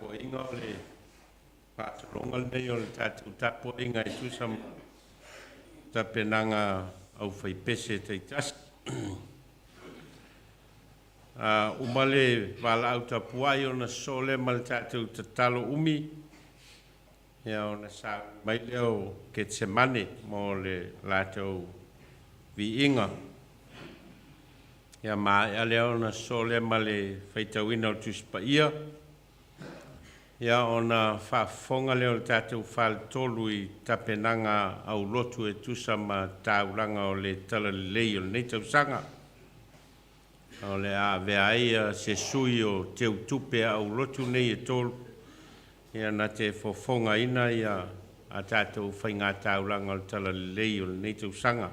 Tapuaiga o le faasologa lenei o le tatou tapuaiga e tusa ma tapenaga aufaipese taitasi. A uma le valaau tapuai ona sosoo lea ma le tatou tatalo umi, ia ona sauni mai lea o Ketsemane mo le latou viiga. Ia maea lea ona sosoo lea ma le faitauina o le Tusi Paia, ia ona faafofoga lea o le tatou faletolu i tapenaga aulotu e tusa ma taulaga o le Talalelei o lenei tausaga. O le a avea ai se sui o teutupe aulotu nei e tolu, ia na te fofogaina ia a tatou faigataulaga o le Talalelei o lenei tausaga.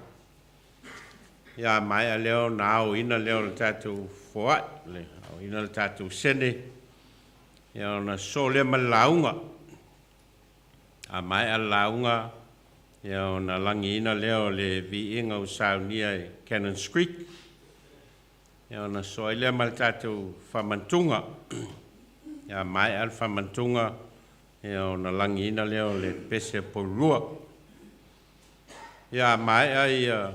Ia maea lea ona aoina lea o le tatou foai, le aoina le tatou sene, ia ona sosoo lea ma le lauga. A maea le lauga, ia ona lagiina lea o le viiga ua saunia e Cannons Creek, ia ona sosoo ai lea ma le tatou faamantuga. Ia maea le faamantuga, ia ona lagiina lea o le pese polulua. Ia maea ia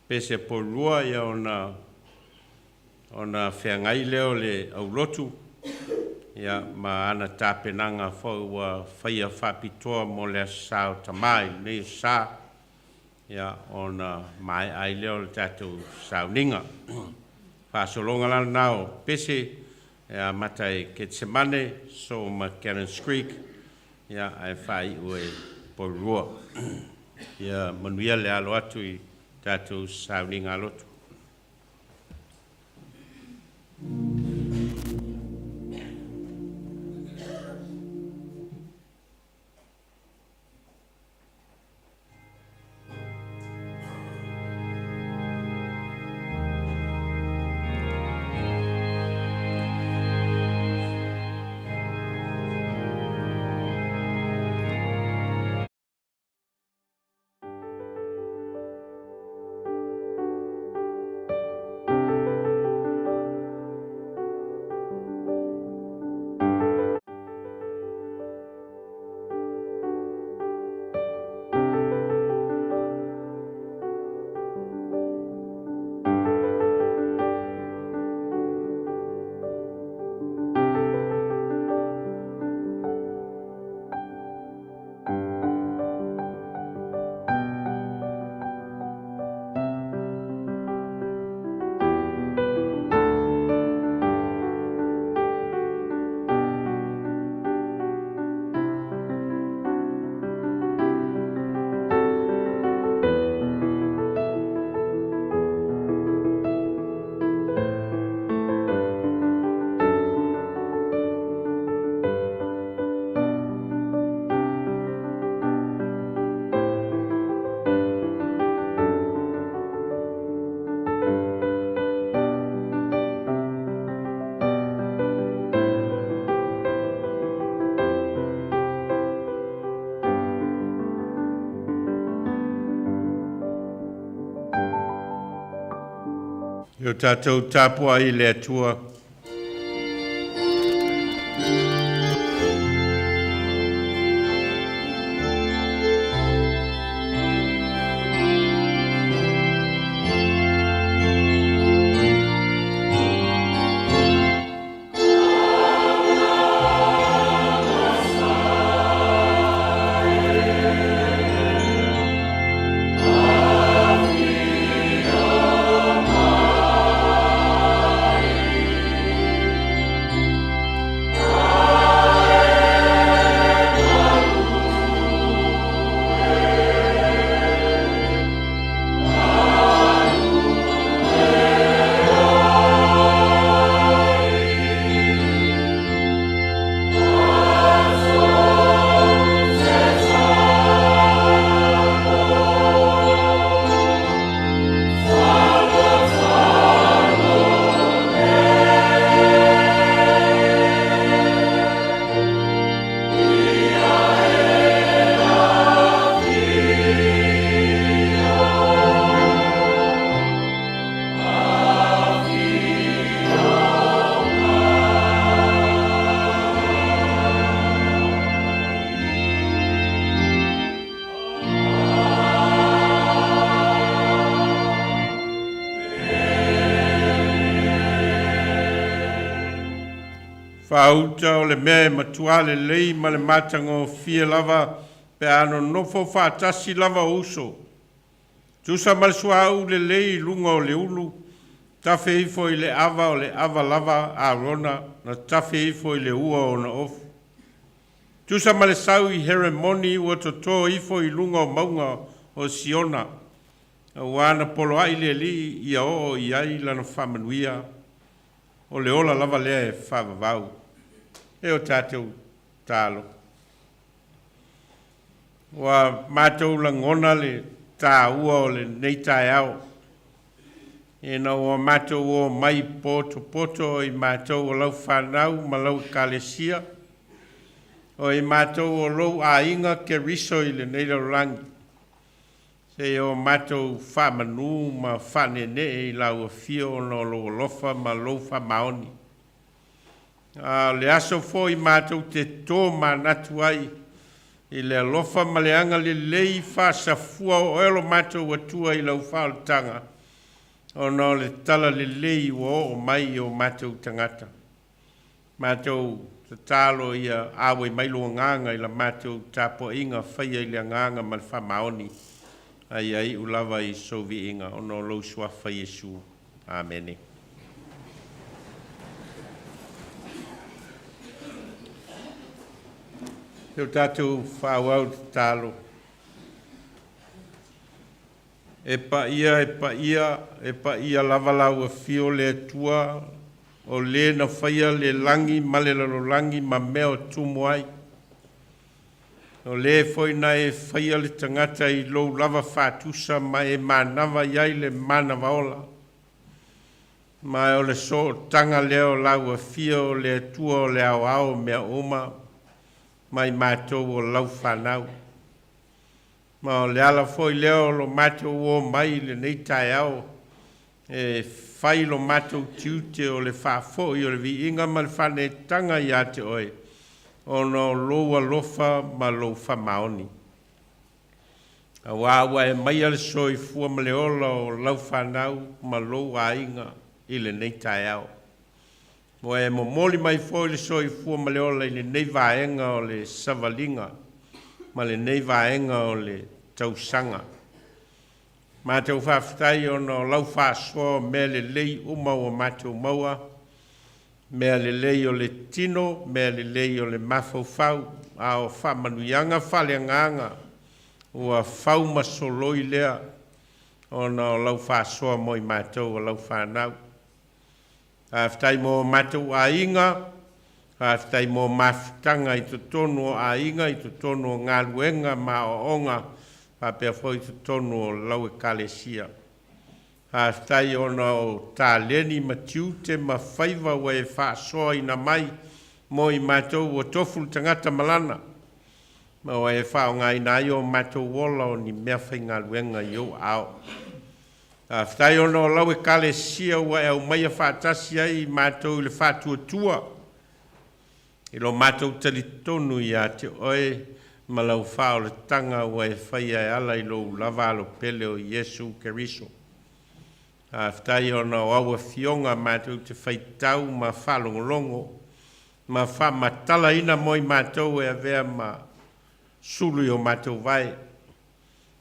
pese polulua, ia ona feagai lea o le aulotu ia ma ana tapenaga foi ua faia faapitoa mo le Aso Sa o Tama i lenei aso Sa, ia ona maea ai lea o le tatou sauniga. Faasologa la lena o pese e amata e Ketsemane, sosoo ma Cannons Creek, ia ae faaiu e Polulua. Ia manuia le alo atu i tatou sauniga lotu. Ia o tatou tapuai i le Atua. Faauta o le mea e matuā lelei ma le matagofie lava pe a nonofo faatasi lava uso. Tusa ma le suauu lelei i luga o le ulu, tafe ifo i le ava o le ava lava a Arona na tafe ifo i le ua o ona ofu. Tusa ma le sau i Heremoni ua totō ifo i luga o mauga o Siona, auā na poloaʻi le Alii ia oo i ai lana faamanuia, o le ola lava lea e faavavau. E o tatou talo. Ua matou lagona le tāua o lenei taeao, ina ua matou omai potopoto o i matou o lau fanau ma lau Ekalesia, o i matou o lou aiga Keriso i lenei lalolagi, seia o matou faamanu ma faaneenee i lau afio ona o lou alofa ma lou faamaoni. A o le aso foi matou te tomanatu ai i le alofa ma le agalelei faasafua o oe lo matou Atua i lau faaolataga, ona o le talalelei ua oo mai i o matou tagata. Matou tatalo ia auai mai lou Agaga i la matou tapuaiga faia i le agaga ma le faamaoni, a ia iu lava i sou viiga ona o lou suafa Iesu. Amene. Se o tatou faaauau le tatalo. E paia, e paia, e paia lava lau afio le Atua, o lē na faia le lagi ma le lalolagi ma mea o tumu ai. O lē foi na e faia le tagata i lou lava faatusa ma e manava i ai le manava ola. Ma o le sootaga lea o lau afio o le Atua o le aoao o mea uma ma i matou o lau fanau. Ma o le ala foi lea o lo matou omai i lenei taeao e fai lo matou tiute o le faafoi o le viiga ma le faaneetaga iā te oe, ona o lou alofa ma lou faamaoni. Auā ua e maia le soifua ma le ola o lau fanau ma lou aiga i lenei taeao. Ua e momoli mai foi le soifua ma le ola i lenei vaega o le savaliga ma lenei vaega o le tausaga. Matou faafetai ona o lau faasoa o mea lelei uma ua matou maua, mea lelei o le tino, mea lelei o le mafaufau, a o faamanuiaga faaleagaga ua fau ma soloi lea ona o lau faasoa mo i matou o lau fanau. Faafetai mo matou aiga, faafetai mo mafutaga i totonu o aiga, i totonu o galuega ma aoaoga, faapea foi i totonu o lau Ekalesia. Faafetai ona o taleni ma tiute ma faiva ua e faasoaina mai mo i matou ua tofu le tagata ma lana, ma ua e faaaogaina ai o matou ola o ni meafaigaluega i ou aao. Faafetai ona o lau Ekalesia ua e aumaia faatasi ai i matou i le faatuatua i lo matou talitonu iā te oe ma lau faaolataga ua e faia e ala i lou lava Alo pele o Iesu Keriso. Faafetai ona o au afioga matou te faitau ma faalogologo ma faamatalaina mo i matou e avea ma sulu i o matou vae,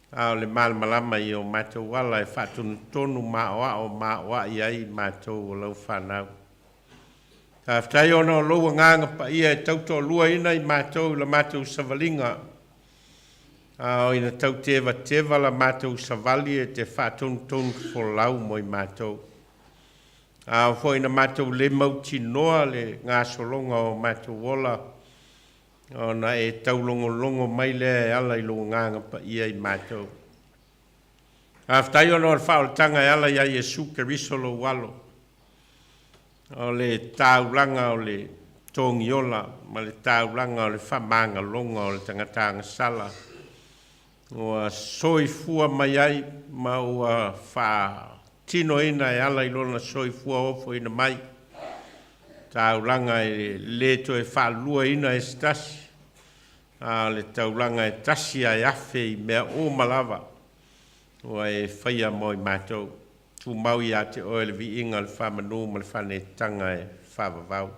a o le malamalama i o matou ala e faatonutonu ma aoao ma aoai ai matou o lau fanau. Faafetai ona o lou Agaga Paia e tautoaluaina i matou i la matou savaliga, a o ina tautevateva la matou savali e te faatonutonu folau mo i matou. A oo foi ina matou le mautinoa le gasologa o matou ola, ona e taulogologo mai lea e ala i lou Agaga Paia i matou. Faafetai ona o le faaolataga e ala iā Iesu Keriso lou Alo, o le taulaga o le togiola ma le taulaga o le faamagaloga o le tagata agasala, ua soifua mai ai ma ua faatinoina e ala i lona soifua ofoina mai, taulaga e lē toe faaluaina e se tasi, a o le taulaga e tasi ae afe i mea uma lava ua e faia mo i matou. Tumau iā te oe le viiga, le faamanu ma le faaneetaga e faavavau.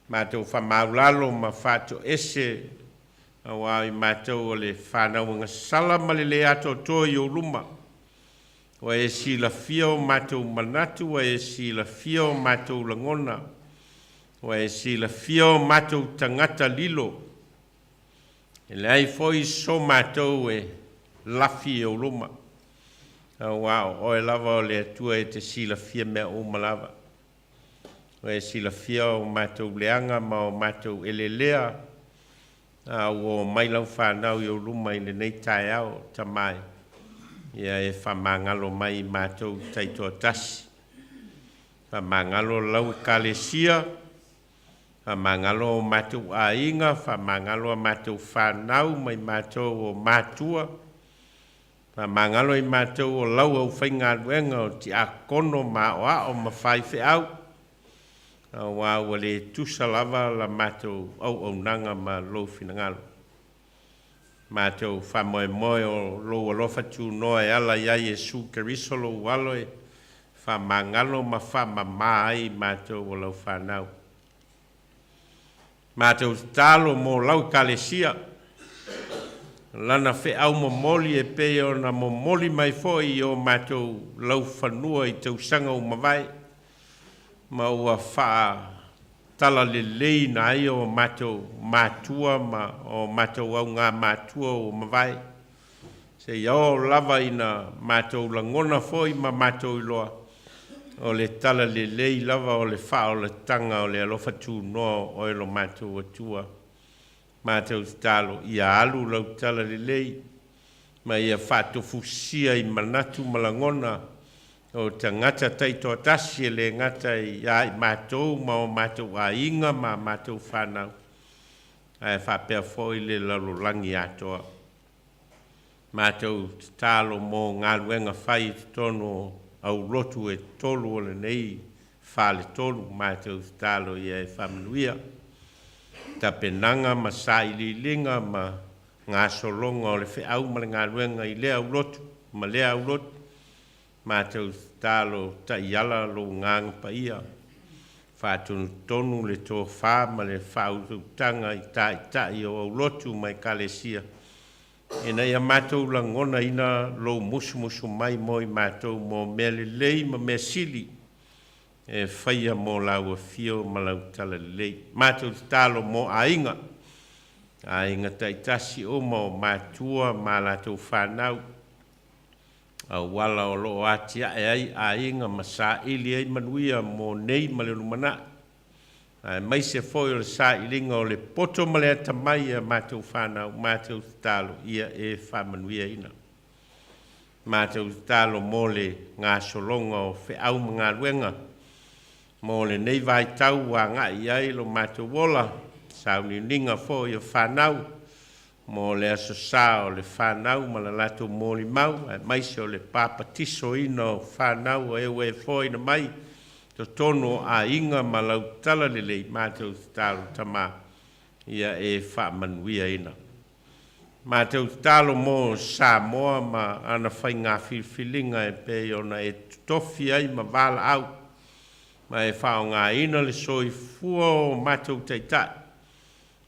Matou faamaulalo ma faatoese auā o i matou o le fanau agasala ma le lē atoatoa i ou luma. Ua e silafia o matou manatu, ua e silafia o matou lagona, ua e silafia o matou tagata lilo. E leai foi so matou e lafi i ou luma, auā o oe lava o le Atua e te silafia mea uma lava. Ua e silafia o matou leaga ma o matou elelea, a ua omai lau fanau i ou luma i lenei taeao, Tama e, ia e faamagalo mai i matou taitoatasi. Faamagalo lau Ekalesia, faamagalo o matou aiga, faamagalo a matou fanau ma i matou o matua, faamagalo i matou o lau aufaigaluega o tiakono ma aoao ma faifeau, auā ua lē tusa lava la matou auaunaga ma lou finagalo. Matou faamoemoe o lou alofa tunoa e ala iā Iesu Keriso lou Alo e faamagalo ma faamamā ai i matou o lau fanau. Matou tatalo mo lau Ekalesia, lana feau momoli e pei ona momoli mai foi i o matou laufanua i tausaga ua mavae, ma ua faatalaleleina ai o matou matua ma o matou augāmatua ua mavae, seia oo lava ina matou lagona foi ma matou iloa o le talalelei lava o le faaolataga o le alofa tunoa o oe lo matou Atua. Matou tatalo ia alu lau talalelei ma ia faatofusia i manatu ma lagona o tagata taitoatasi, e lē gata iā i matou ma o matou aiga ma matou fanau, ae faapea foi le lalolagi atoa. Matou tatalo mo galuega fai i totonu o aulotu e tolu o lenei faletolu. Matou tatalo ia e faamanuia tapenaga ma sailiiliga ma gasologa o le feau ma le galuega i lea aulotu ma lea aulotu. Matou tatalo taiala lou Agaga Paia, faatonutonu le tofā ma le faautautaga i taitai o aulotu ma Ekalesia, ina ia matou lagonaina lou musumusu mai mo i matou mo mea lelei ma mea sili e faia mo lau afio ma lau talalelei. Matou tatalo mo aiga, aiga taitasi uma o matua ma latou fanau, auala o loo atiae ai aiga ma saili ai manuia mo nei ma le lumanai, aemaise foi o le sailiga o le poto ma le atamai ia matou fanau. Matou tatalo ia e faamanuiaina. Matou tatalo mo le gasologa o feau ma galuega mo lenei vaitau ua agai i ai lo matou ola, sauniuniga foi o fanau mo le aso sa o le fanau ma le latou molimau, aemaise o le papatisoina o fanau o e ua e foaina mai totonu o aiga ma lau talalelei. Matou tatalo, Tamā, ia e faamanuiaina. Matou tatalo mo Samoa ma ana faigā filifiliga e pei ona e totofi ai ma valaau ma e faaaogāina le soifua o matou taitai.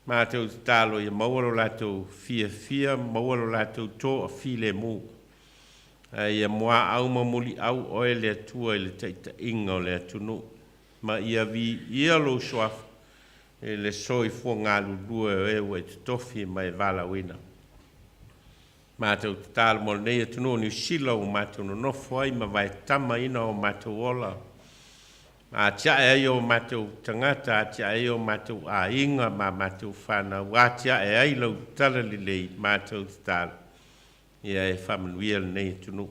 Matou tatalo ia maua lo latou fiafia, maua lo latou toafilemu, ae ia muaau ma muliau oe le Atua i le taitaiga o le atunuu, ma ia viia lou suafa i le soifua galulue o e ua e totofi ma e valaauina. Matou tatalo mo lenei atunuu o Niu Sila ua matou nonofo ai ma vaetamaina o matou ola, atiae ai o matou tagata, atiae ai o matou aiga ma matou fanau, atiae ai lau talalelei. Matou tatalo ia e faamanuia lenei atunuu,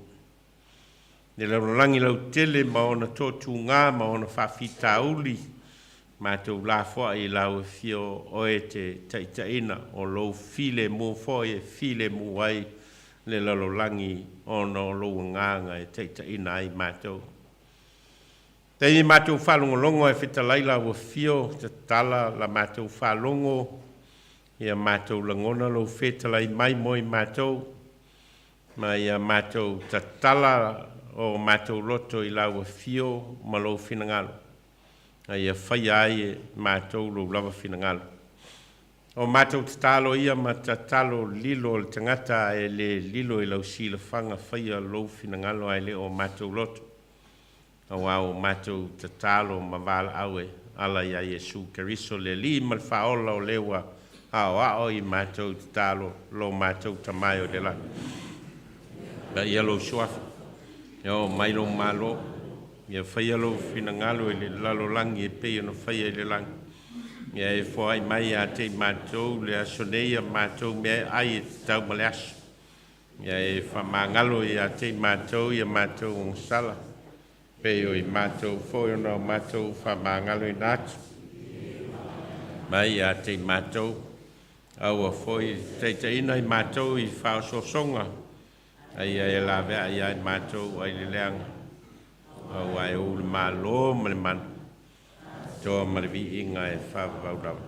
le lalolagi lautele ma ona toatugā ma ona faafitauli. Matou lafoai i lau afio oe te taitaiina o lou filemu foi e filemu ai le lalolagi ona o lou Agaga e taitaiina ai matou. Taimi matou faalogologo e fetalai lau afio, tatala la matou faalogo ia matou lagona lou fetalai mai mo i matou, ma ia matou tatala o matou loto i lau afio ma lou finagalo. A ia faia ai e matou lou lava finagalo. O matou tatalo ia ma tatalo lilo o le tagata e le lilo i lau silafaga faia lou finagalo ae le o matou loto. Auā o matou tatalo ma valaau e ala iā Iesu Keriso le Alii ma le Faaola o le ua aoao i matou tatalo lo matou Tama e o i le lagi. Paia lou suafa, ia oo mai lou malo, ia faia lou finagalo i le lalolagi e pei ona faia i le lagi. Ia e foai mai ia te i matou le aso nei a matou mea e ai e tatau ma le aso. Ia e faamagalo ia te i matou ia matou ogasala, pei o i matou foi ona o matou faamagaloina atu. Mai ia te i matou, aua foi taitaiina i matou i faaosoosoga, a ia e laveai ia i matou ai le leaga, auā e ou le malo ma le mana, toa ma le viiga e faavavau lava.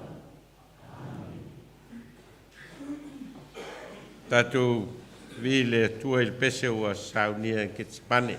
Tatou vi le Atua i le pese ua saunia e Ketsemane.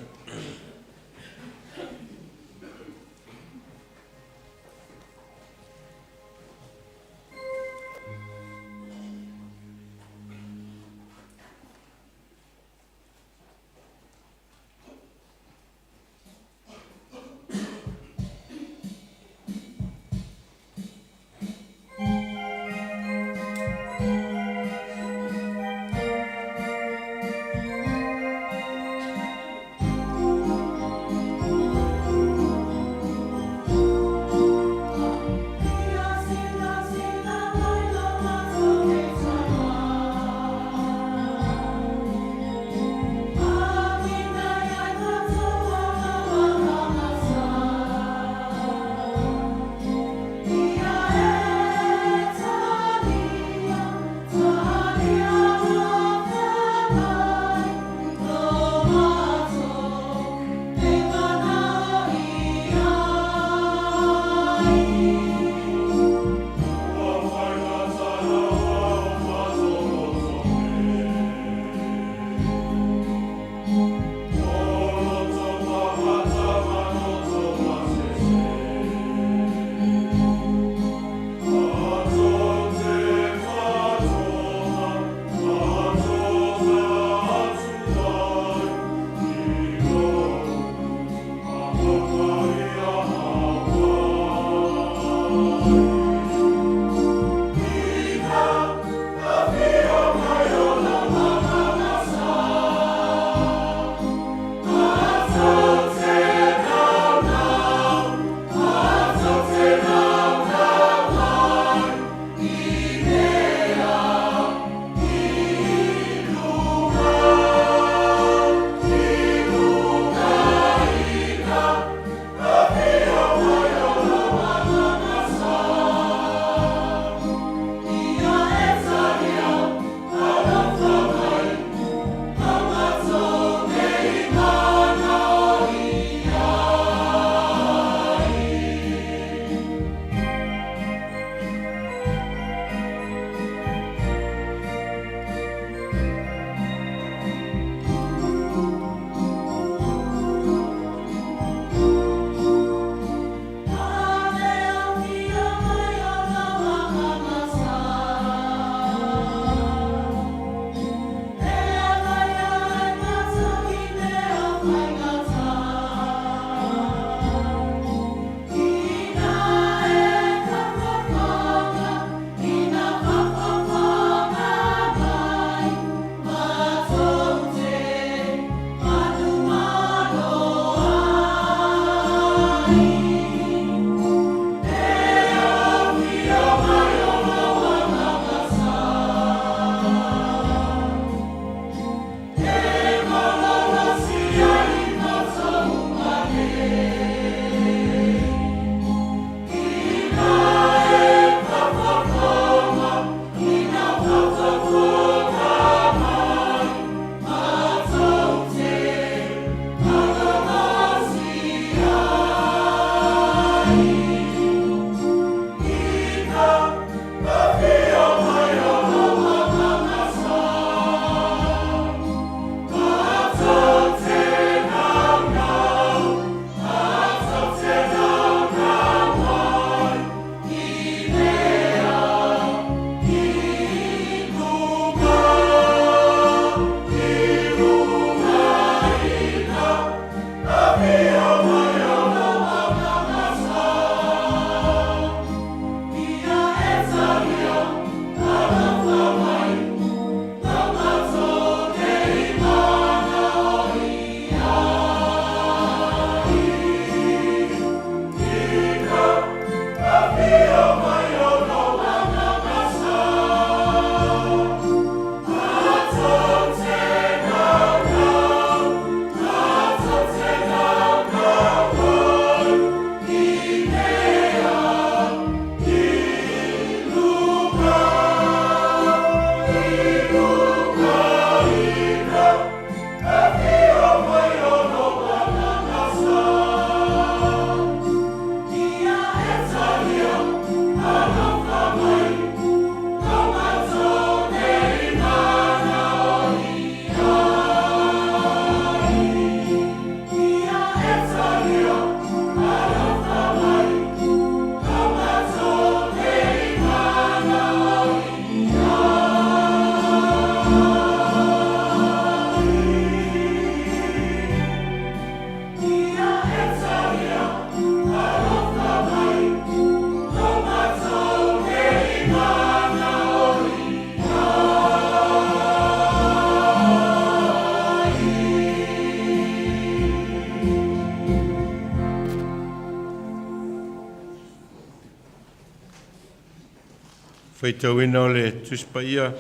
Faitauina o le Tusi Paia.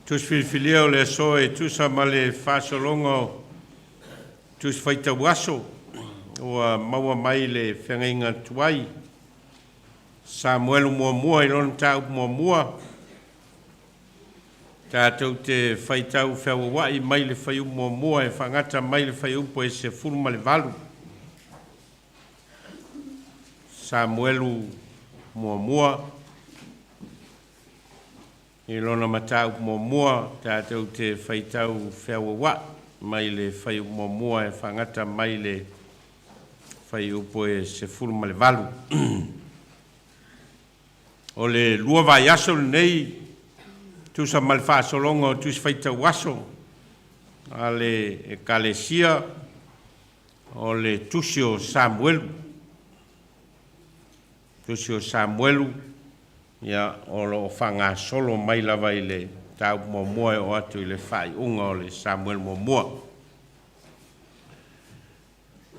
Tusi filifilia o le aso e tusa ma le faasologa o Tusi Faitau Aso ua maua mai le feagaiga tuai Samuelu muamua i lona mataupu muamua. Tatou te faitau feauauai mai le fuaiupu muamua e faagata mai le fuaiupu e 18. Samuelu muamua i lona mataupu muamua, tatou te faitau feauauai mai le fuaiupu muamua e faagata mai le fuaiupu e 18. O le lua vaiaso lenei tusa ma le faasologa o Tusi Faitau Aso a le Ekalesia o le Tusi o Samuelu. Tusi o Samuelu, ia, o lo o faagasolo mai lava i le mataupu muamua e oo atu i le faaiuga o le Samuelu muamua.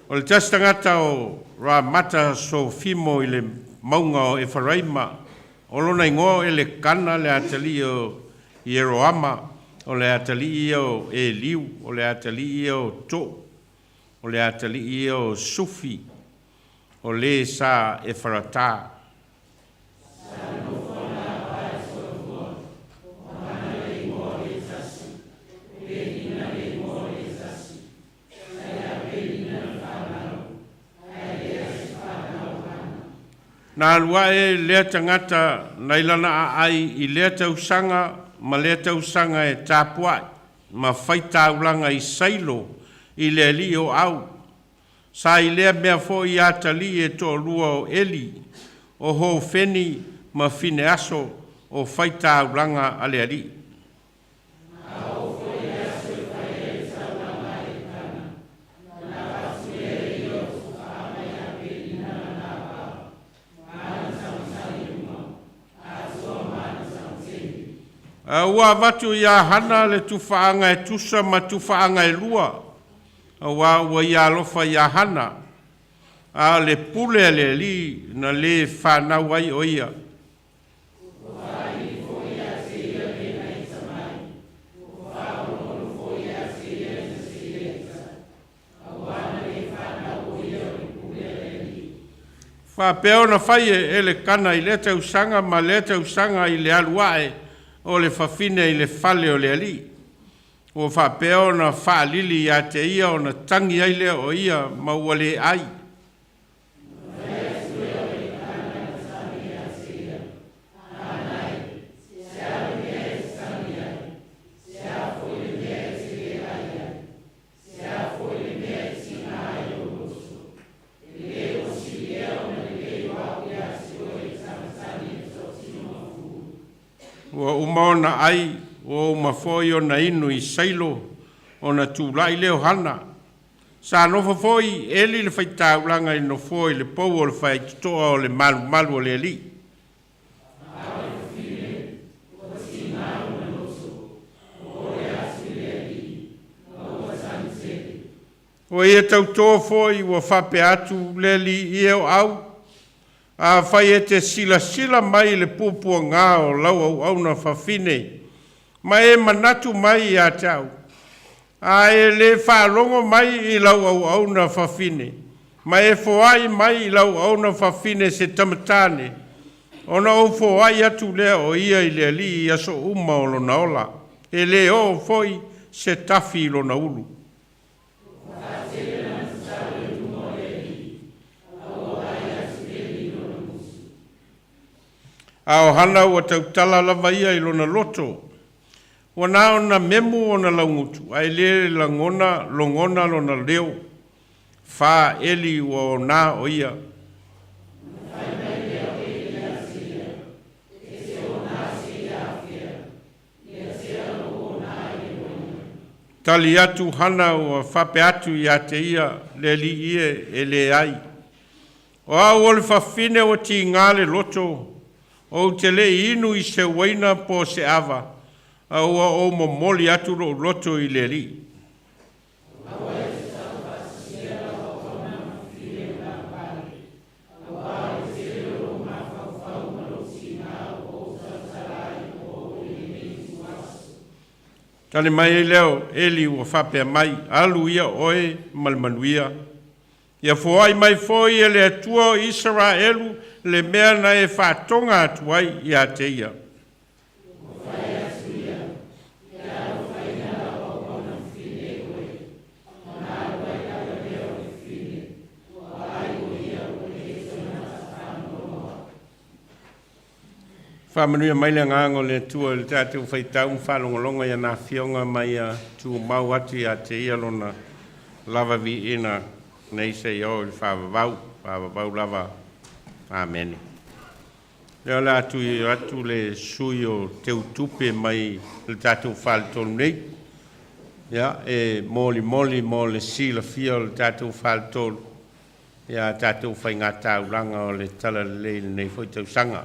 O le tasi tagata o Ramata Sofimo i le mauga o Efaraima, o lona igoa o Elekana le atalii o Ieroama, o le atalii ia o Eliu, o le atalii ia o To'u, o le atalii ia o Sufi, o lē sa Efaratā. Na alu ae lea tagata nai lana aai i lea tausaga ma lea tausaga e tapuai ma fai taulaga i Sailo i le alii o Au. Sa i lea mea foi atalii e toalua o Eli, o Hofeni ma Fineaso o fai taulaga a le alii. A ua avatu iā Hana le tufaaga e tusa ma tufaaga e lua, auā ua ia alofa iā Hana, a o le pule a le Alii na lē fanau ai o ia. Faapea ona fai e Elekana i lea tausaga ma lea tausaga i le alu ae o le fafine i le fale o le alii. Ua faapea ona faalili ia te ia ona tagi ai lea o ia ma ua le ai. Ua uma ona ai, ua uma foi ona inu i Sailo, ona tulai lea o Hana. Sa nofo foi Eli le faitaulaga i le nofoa i le pou o le faitotoa o le malumalu o le alii. Ua ia tautō foi ua faapea atu le Alii e o au, afai e te silasila mai i le puapuagā o lau auauna fafine, ma e manatu mai ia te au, a e lē faalogo mai i lau auauna fafine, ma e foai mai i lau auauna fafine se tamatane, ona ou foai atu lea o ia i le Alii i aso uma o lona ola, e lē oo foi se tafi i lona ulu. A o Hana ua tautala lava ia i lona loto, ua na ona memu ona laugutu, ae lē lagona logona lona leo. Fa Eli ua onā o ia. Tali atu Hana ua faapea atu ia te ia le Alii e, e leai. O au o le fafine ua tigā le loto, ou te le i inu i se uaina po o se ava, a ua ou momoli atu lou loto i le Alii. Tali mai ai lea o Eli ua faapea mai, Alu ia oe ma le manuia. Ia foai mai foi e le Atua o Isaraelu le mea na e faatoga atu ai ia te ia. Faamanuia mai le agaga o le Atua i le tatou faitau ma faalogologo i ana afioga ma ia tumau atu ia te ia lona lava viiina nei seia oo i le faavavau, faavavau lava. Amene. Lea o le a tui atu le sui o Teutupe mai le tatou faletolu nei. Ia, e molimoli mo le silafia o le tatou faletolu, ia tatou faigataulaga o le Talalelei i lenei foi tausaga.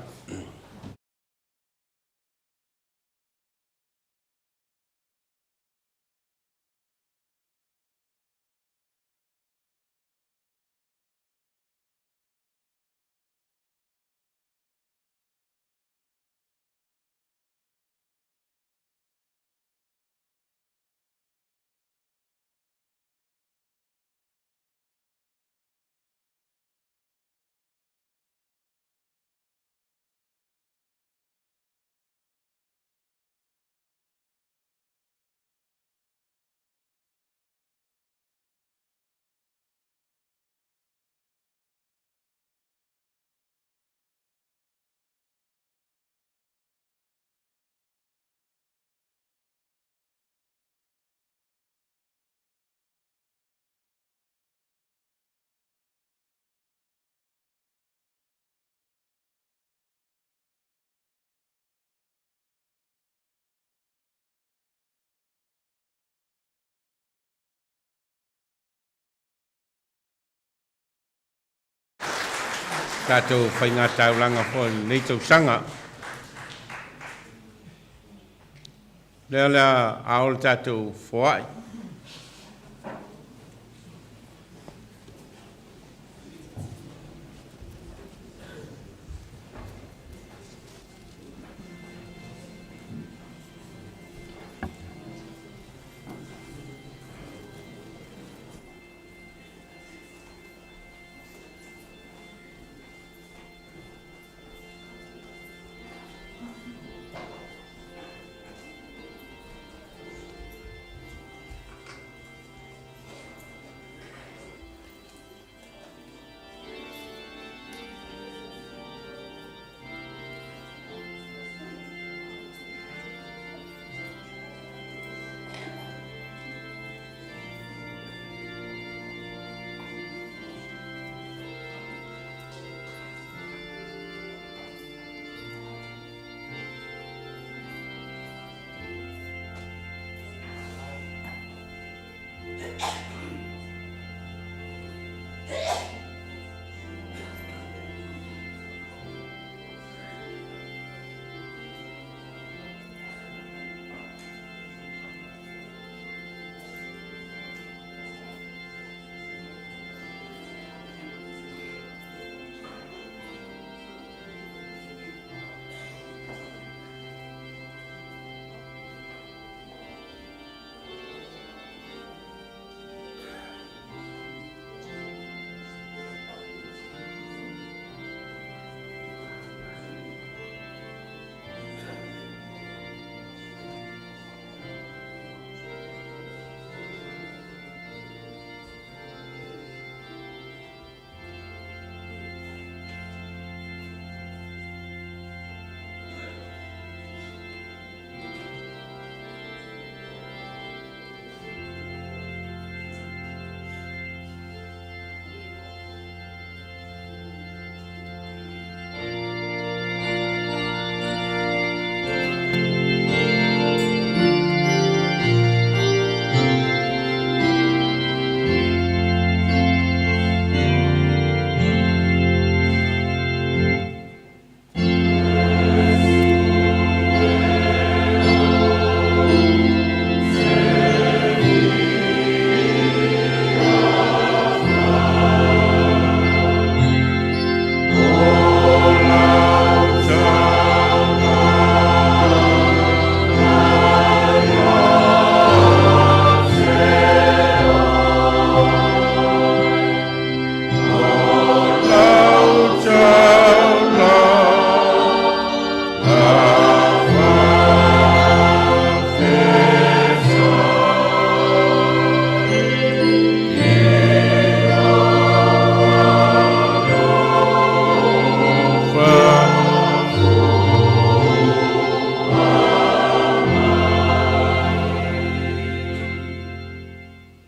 Tatou faigataulaga foi i lenei tausaga. Lea o le a oo le tatou foai.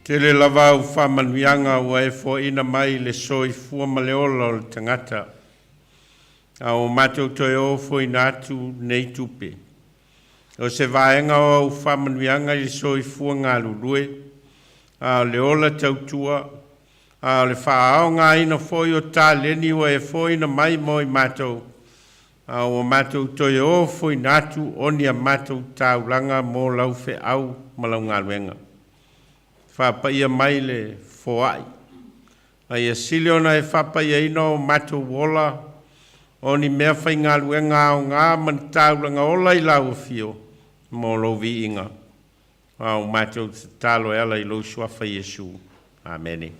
Tele lava au faamanuiaga ua e foaina mai le soifua ma le ola o le tagata, a ua matou toe ofoina atu nei tupe. O se vaega o au faamanuiaga i le soifua galulue, a o le ola tautua, a o le faaaogaina foi o taleni ua e foaina mai mo i matou, a ua matou toe ofoina atu o ni a matou taulaga mo lau feau ma lau galuega. Faapaia mai le foai, a ia sili ona e faapaiaina o matou ola, o ni mea faigaluega aoga ma ni taulaga ola i lau afio mo lou viiga. A o matou tatalo e ala i lou suafa Iesu. Amene.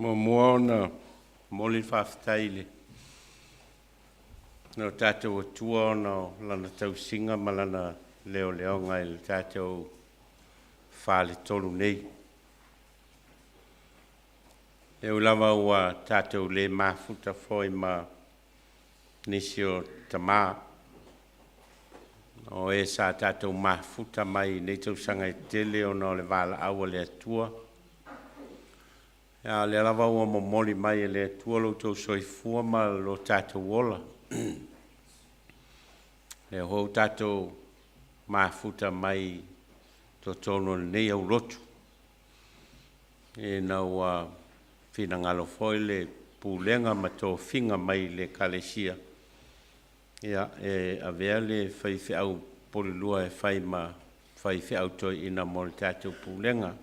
Muamua ona momoli le faafetai i le lo tatou Atua ona o Lana tausiga ma Lana leoleoga i le tatou faletolu nei. E ui lava ua tatou le mafuta foi ma nisi o tamā o e sa tatou mafuta mai i nei tausaga e tele ona o le valaau a le Atua, a o lea lava ua momoli mai e le Atua lo outou soifua ma lo tatou ola. Lea foi ua tatou mafuta mai totonu o lenei aulotu, ina ua finagalo foi le pulega ma tofiga mai le Ekalesia, ia, e avea le faifeau polilua e fai ma faifeau toeaina mo le tatou pulega,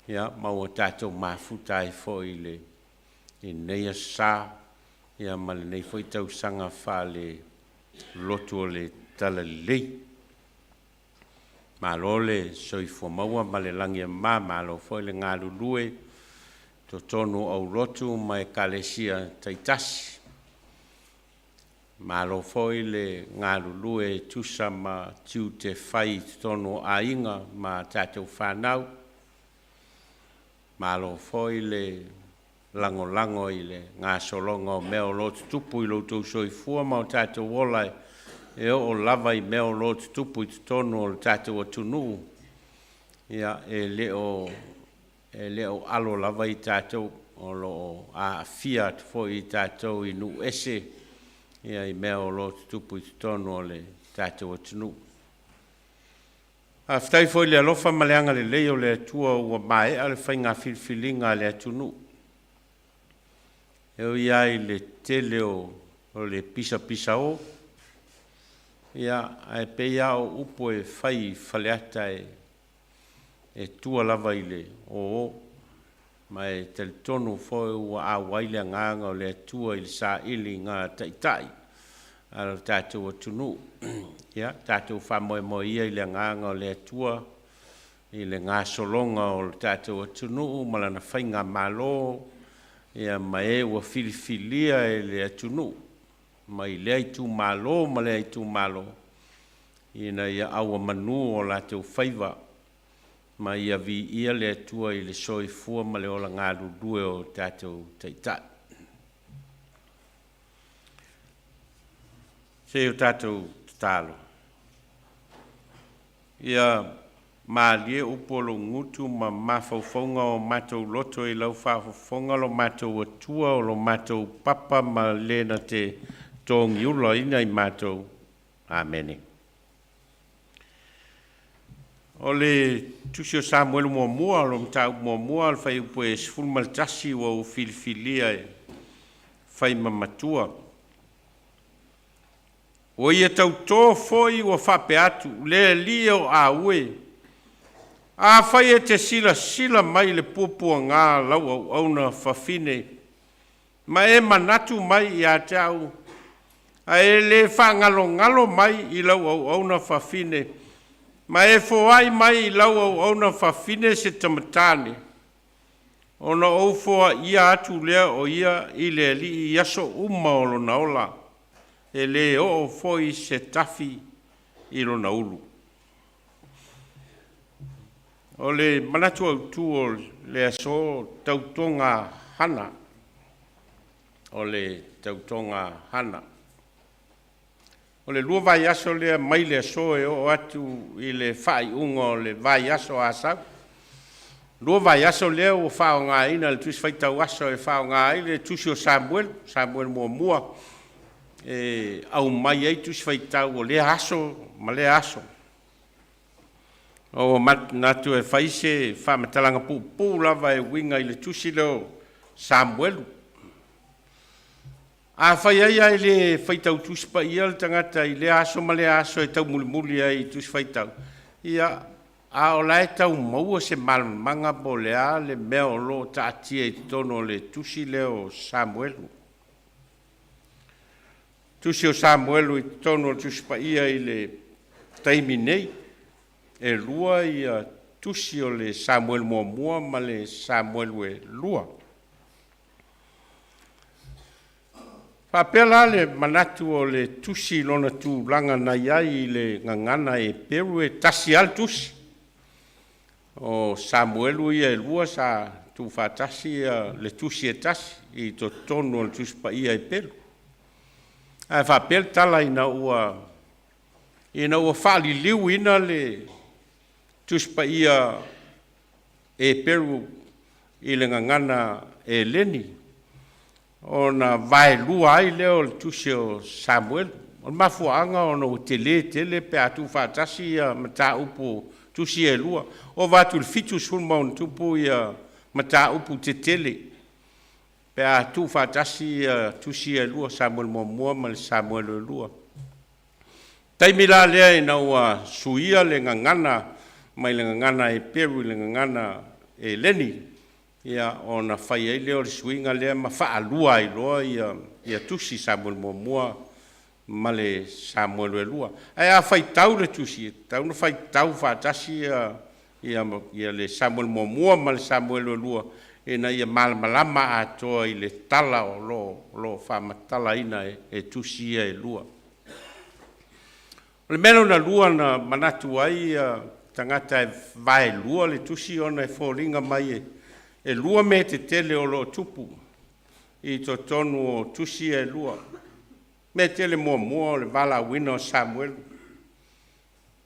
ia, ma ua tatou mafuta ai foi i le i lenei aso Sa, ia, ma lenei foi tausaga faale-lotu o le Talalelei. Malo le soifua maua ma le lagi e mama, malo foi le galulue totonu o aulotu ma ekalesia taitasi. Malo foi le galulue e tusa ma tiute fai i totonu o aiga ma tatou fanau. Malo foi le lagolago i le gasologa o mea o lo o tutupu i lo outou soifua ma o tatou ola e oo lava i mea o lo o tutupu i totonu o le tatou atunuu, ia, e le o alo lava i tatou, o lo o aafia atu foi i tatou i nuu ese, ia, i mea o lo o tutupu i totonu o le tatou atunuu. Faafetai foi i le alofa ma le agalelei o le Atua ua maea le faiga filifiliga a le atunuu. E ui lava i le tele o le pisapisao, ia, ae pei lava o upu e fai i Faleata e tua lava i le oo, ma e talitonu foi ua auai le agaga o le Atua i le sailiga taitai a lo tatou atunuu. Ia, tatou faamoemoe ia i le agaga o le Atua i le gasologa o le tatou atunuu ma lana faigamalo, ia, ma e ua filifilia e le atunuu mai lea itumalo ma lea itumalo, ina ia auamanu o latou faiva ma ia viia le Atua i le soifua ma le ola galulue o tatou taitai. Se i o tatou tatalo. Ia malie upu o lou gutu ma mafaufauga o matou loto i lau faafofoga lo matou Atua o lo matou papa ma le na te togiulaina i matou. Amene. O le Tusi o Samuelu muamua, o lo mataupu muamua, o le fuaiupu e 11 ua ou filifilia e fai ma matua. Ua ia tautō foi ua faapea atu, “Le Alii o au e, afai e te silasila mai i le puapuaga a lau auauna fafine ma e manatu mai ia te au, ae e le faagalogalo mai i lau auauna fafine, ma e foai mai i lau auauna fafine se tama tane, ona ou foaia atu lea o ia i le Alii i aso uma o lona ola, e le oo foi se tafi i lona ulu.” O le manatu autu o le aso, tautoga Hana. O le tautoga Hana. O le 2 vaiaso lea mai le aso e oo atu i le faaiuga o le vaiaso Asau. 2 vaiaso lea ua faaaogaina le Tusi Faitau Aso e faaaoga ai le Tusi o Samuelu, Samuelu muamua, e aumai ai Tusi Faitau o lea aso ma lea aso. Ua manatu e fai se faamatalaga puupuu lava e uiga i le Tusi lea o Samuelu. Afai ai ae le faitau Tusi Paia le tagata i lea aso ma lea aso e taumulimuli ai i Tusi Faitau, ia, a o la e tau maua se malamalamaga po o le a le mea o lo o taatia i totonu o le Tusi lea o Samuelu. Tusi o Samuelu i totonu o le Tusi Paia i le taimi nei, e 2 ia Tusi o le Samuelu muamua ma le Samuelu e 2. Faapea la le manatu o le tusi i lona tulaga na i ai i le gagana Eperu, e tasi lava le tusi. O Samuelu ia e 2 sa tuufaatasi le tusi e tasi i totonu o le Tusi Paia Eperu. Ae faapea le tala ina ua faaliliuina le Tusi Paia Eperu i le gagana Eleni, ona vaelua ai lea o le Tusi o Samuelu. O le mafuaaga ona ua tele tele pe a tuufaatasi ia mataupu o tusi ia e 2. Ova atu i le 70+ ia mataupu tetele pe a tuufaatasi ia tusi ia e 2, Samuelu muamua ma le Samuelu e 2. Taimi la lea ina ua suia le gagana mai le gagana Eperu i le gagana Eleni, ia ona fai ai lea o le suiga lea ma faalua ai loa ia tusi Samuelu muamua ma le Samuelu e 2. Ae a faitau le tusi, e tatau ona faitau faatasi ia le Samuelu muamua ma le Samuelu e 2 ina ia malamalama atoa i le tala o lo o faamatalaina e tusi ia e 2. O le mea lona lua na manatu ai tagata e vaelua le tusi, ona e foliga mai e 2 mea tetele o lo o tupu i totonu o tusi ia e 2. Mea tele muamua o le valaauina o Samuelu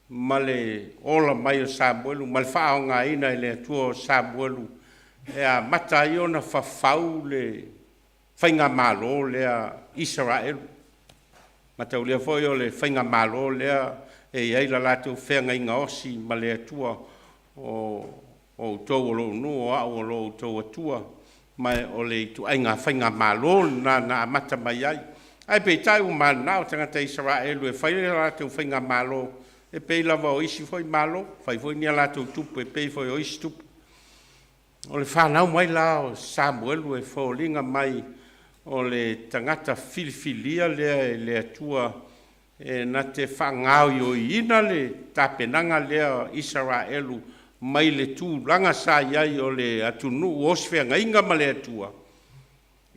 ma le ola mai o Samuelu ma le faaaogaina e le Atua o Samuelu e amata ai ona fafau le faigamalo lea Isaraelu. Mataulia foi o le faigamalo lea e i ai le latou feagaiga osi ma le Atua, o outou o lou nuu, o au o lo outou Atua, ma o le ituaiga faigamalo lena na amata mai ai. Ae peitai ua mananao tagata Isaraelu e fai le latou faigamalo e pei lava o isi foi malo, fai foi ni a latou tupu e pei foi o isi tupu. O le fanau mai la o Samuelu e foliga mai o le tagata filifilia lea e le Atua e na te faagaoioiina le tapenaga lea Isaraelu mai le tulaga sa i ai o le atunuu osofeagaiga ma le Atua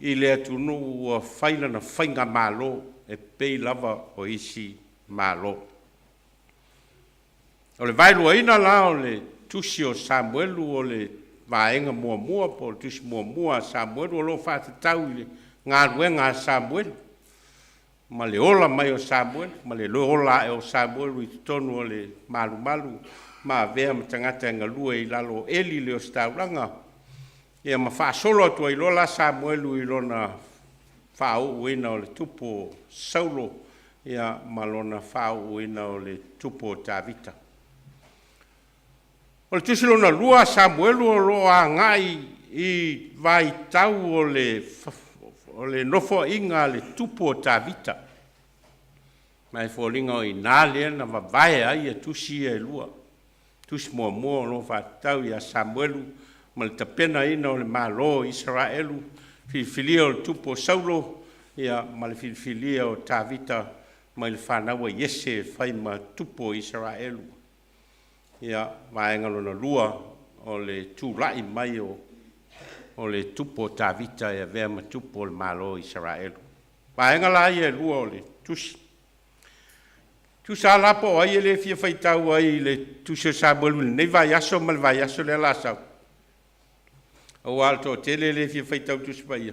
i le atunuu ua fai lana faigamalo e pei lava o isi malo. O le vaeluaina la o le Tusi o Samuelu, o le vaega muamua po o le Tusi muamua a Samuelu, o lo o faatatau i le galuega a Samuelu ma le ola mai o Samuelu ma le ola ae o Samuelu i totonu o le malumalu ma avea ma tagata e galue i lalo o Eli le ositaulaga, ia ma faasolo atu ai loa la Samuelu i lona faauuina o le tupu o Saulo, ia ma lona faauuina o le tupu o Tavita. O le tusi lona lua a Samuelu o lo o agai i vaitau o le nofoaiga a le tupu o Tavita. Ma e foliga o i ina lea na vavae ai ia tusi ia e lua. Tusi muamua o lo o faatatau ia Samuelu ma le tapenaina o le Malo o Isaraelu, filifilia o le tupu o Saulo, ia, ma le filifilia o Tavita mai le fanau a Iese e fai ma tupu o Isaraelu. Ia, vaega lona lua o le tulai mai o le tupu o Tavita e avea ma tupu o le Malo o Isaraelu. Vaega la ia e lua o le tusi. Tusa lava la po o ai e le fia faitau ai i le tusi o Samuelu i lenei vaiaso ma le vaiaso lea o le a sau, aua o le toatele e le fia faitau Tusi Paia,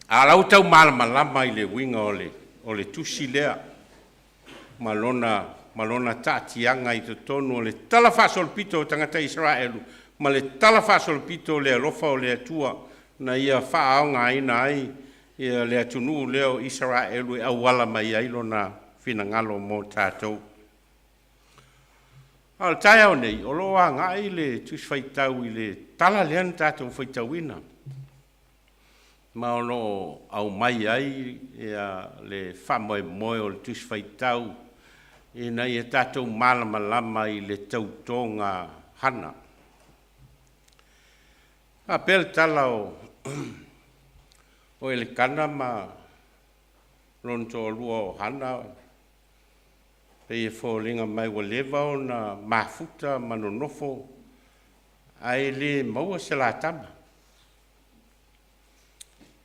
a o la ua tau malamalama i le uiga o le tusi lea ma lona taatiaga i totonu o le talafaasolopito o tagata Isaraelu ma le talafaasolopito o le alofa o le Atua na ia faaaogaina ai le atunuu lea o Isaraelu e auala mai ai lona finagalo mo tatou. A o le taeao nei, o lo o agai le Tusi Faitau i le tala lea na tatou faitauina, ma o lo o aumai ai le faamoemoe o le Tusi Faitau ina ia tatou malamalama i le tautoga Hana. Faapea le tala o Elekana ma lona toalua o Hana, pei e foliga mai ua leva ona mafuta ma nonofo ae le maua se la tama.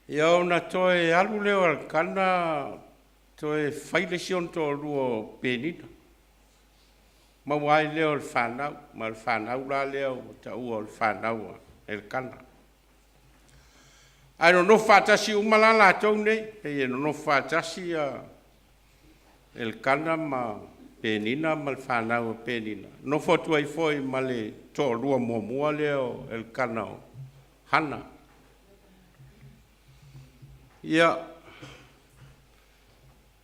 Ia ona toe alu lea o Elekana toe fai le isi ona toalua o Penina, maua ai lea o le fanau, ma le fanau la lea ua taua o le fanau a Elekana. Ae nonofo faatasi uma la latou nei, pei e nonofo faatasi ia Elekana ma Penina ma le fanau a Penina, nonofo atu ai foi ma le toalua muamua lea o Elekana o Hana. Ia,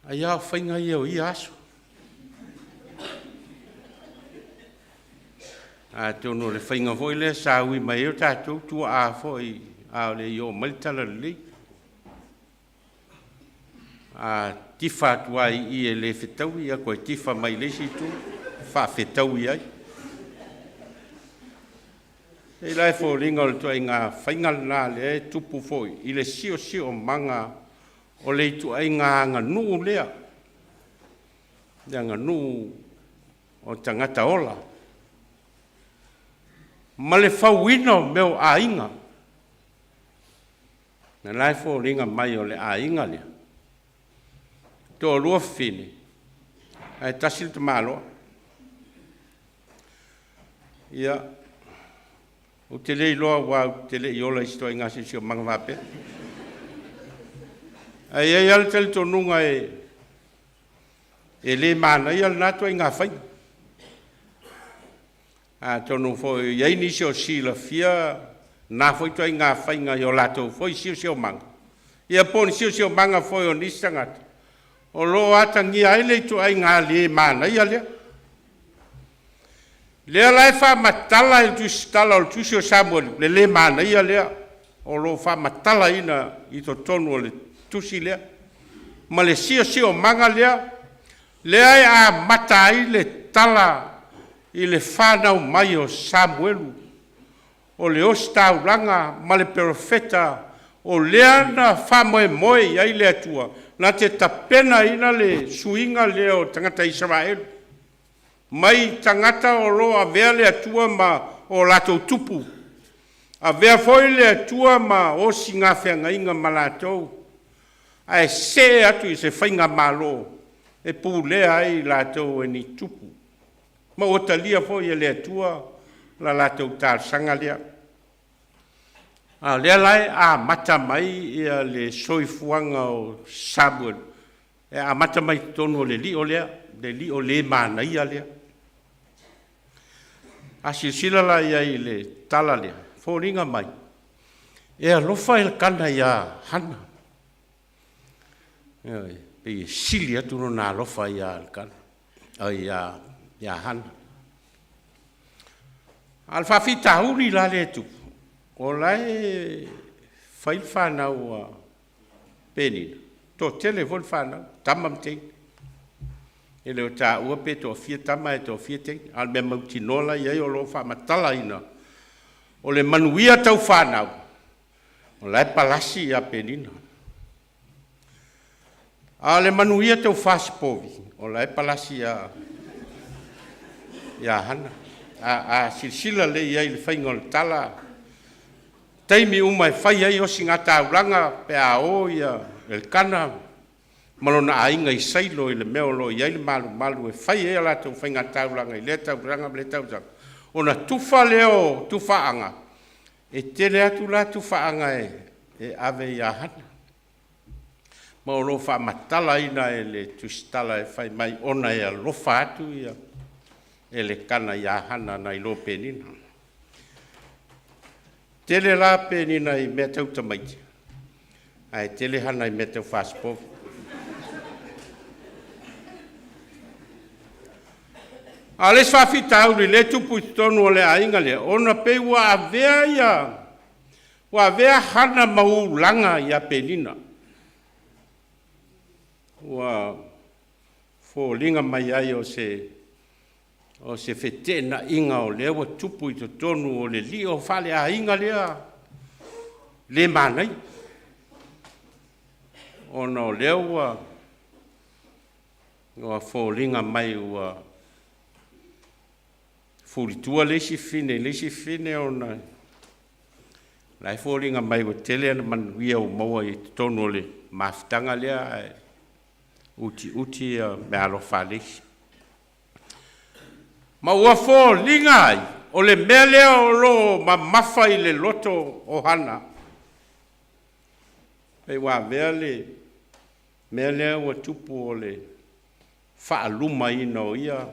ai lava o faiga ia o ia aso. Atonu o le faiga foi lea sa ui mai ai o tatou tuaa foi a o le i oo mai le talalelei. A tifa atu lava i i e le fetaui, ia toe tifa mai le isi itu faafetaui ai. E la e foliga o le ituaiga faiga lena lea e tupu foi i le siosiomaga o le ituaiga aganuu lea, le aganuu o tagata ola, ma le fauina o mea o aiga. Na la e foliga mai o le aiga lea, toalua fafine, ae tasi le tamaloa. Ia, ou te le iloa aua ou te le i ola i se ituaiga siosiomaga faapea. Ae i ai lava le talitonuga e le manaia lena ituaiga faiga. Atonu foi e i ai nisi o silafia na foi ituaiga faiga i o latou foi siosiomaga, ia po o ni siosiomaga foi o nisi tagata o lo o atagia ai le ituaiga le manaia lea. Lea la e faamatala e le tusitala o le tusi o Samuelu le le manaia lea o lo o faamatalaina i totonu o le tusi lea ma le siosiomaga lea, lea e amata ai le tala i le fanau mai o Samuelu, o le ositaulaga ma le perofeta o lea na faamoemoe i ai le Atua na te tapenaina le suiga lea o tagata Isaraelu mai tagata o lo o avea le Atua ma o latou tupu, avea foi le Atua ma osigafeagaiga ma latou, ae see atu i se faigamalo e pulea ai latou e ni tupu. Ma ua talia foi e le Atua la latou talosaga lea. A o lea la e amata mai ia le soifuaga o Samuelu, e amata mai totonu o le lio lea, le lio le manaia lea. A silasila la i ai i le tala lea, foliga mai, e alofa Elekana iā Hana. Ioe, pei e sili atu lona alofa iā Elekana, ai iā Hana. A o le faafitauli la lea e tupu, o la e fai le fanau a Penina, Toatele foi le fanau, tama ma teine. E le o taua pe toafia tama ae toafia teine, a o le mea mautinoa la e i ai o lo o faamatalaina, o le manuia tau fanau, o la e palasi ia Penina. A o le manuia tau fasipovi, o la e palasi ia Hana. A silasila lelei i ai i le faiga o le tala, taimi uma e fai ai osigataulaga pe a o Elikana ma lona aiga i Sailo i le mea o lo o i ai le malumalu e fai ai a latou faigataulaga i lea tausaga ma lea tausaga, ona tufa lea o tufaaga, e tele atu la tufaaga e ave ia Hana. Ma o lo o faamatalaina e le tusitala e fai mai ona e alofa atu ia Elekana ia Hana nai lo Penina. Tele la Penina i mea tau tamaiti, ae tele Hana i mea tau fasipovi. A o le isi faafitauli lea e tupu i totonu o le aiga lea, ona pei ua avea ia ua avea Hana ma ulaga ia Penina. Ua foliga mai ai o se feteenaiga o lea ua tupu i totonu o le lio faaleaiga lea le manaia, ona o lea ua foliga mai ua fulitua le isi fafine i le isi fafine, ona la e foliga mai ua tele ana manuia ua maua i totonu o le mafutaga lea, ae utiuti meaalofa a le isi. Ma ua foliga ai o le mea lea o lo o mamafa i le loto o Hana, pei ua avea le mea lea ua tupu o le faalumaina o ia,